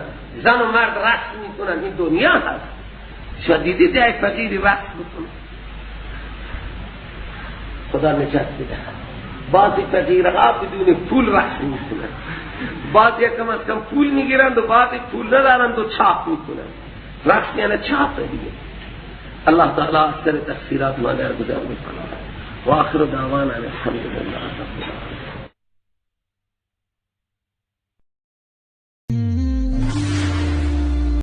زن و مرد رقص میکنن. این دنیا هست. شما دیدید یک فقیری رقص بکنه؟ خدا نجات بده. بعضی فقیرها بدون پول رقص میکنن، بعضی کم از کم پول میگیرند و بعضی پول ندارند و چاپ میکنن. رقص یعنی چاپ دیگه. الله تعالی سر تقصیرات ما درگذر میکنه. و آخر دعوانا الحمد لله رب العالمین.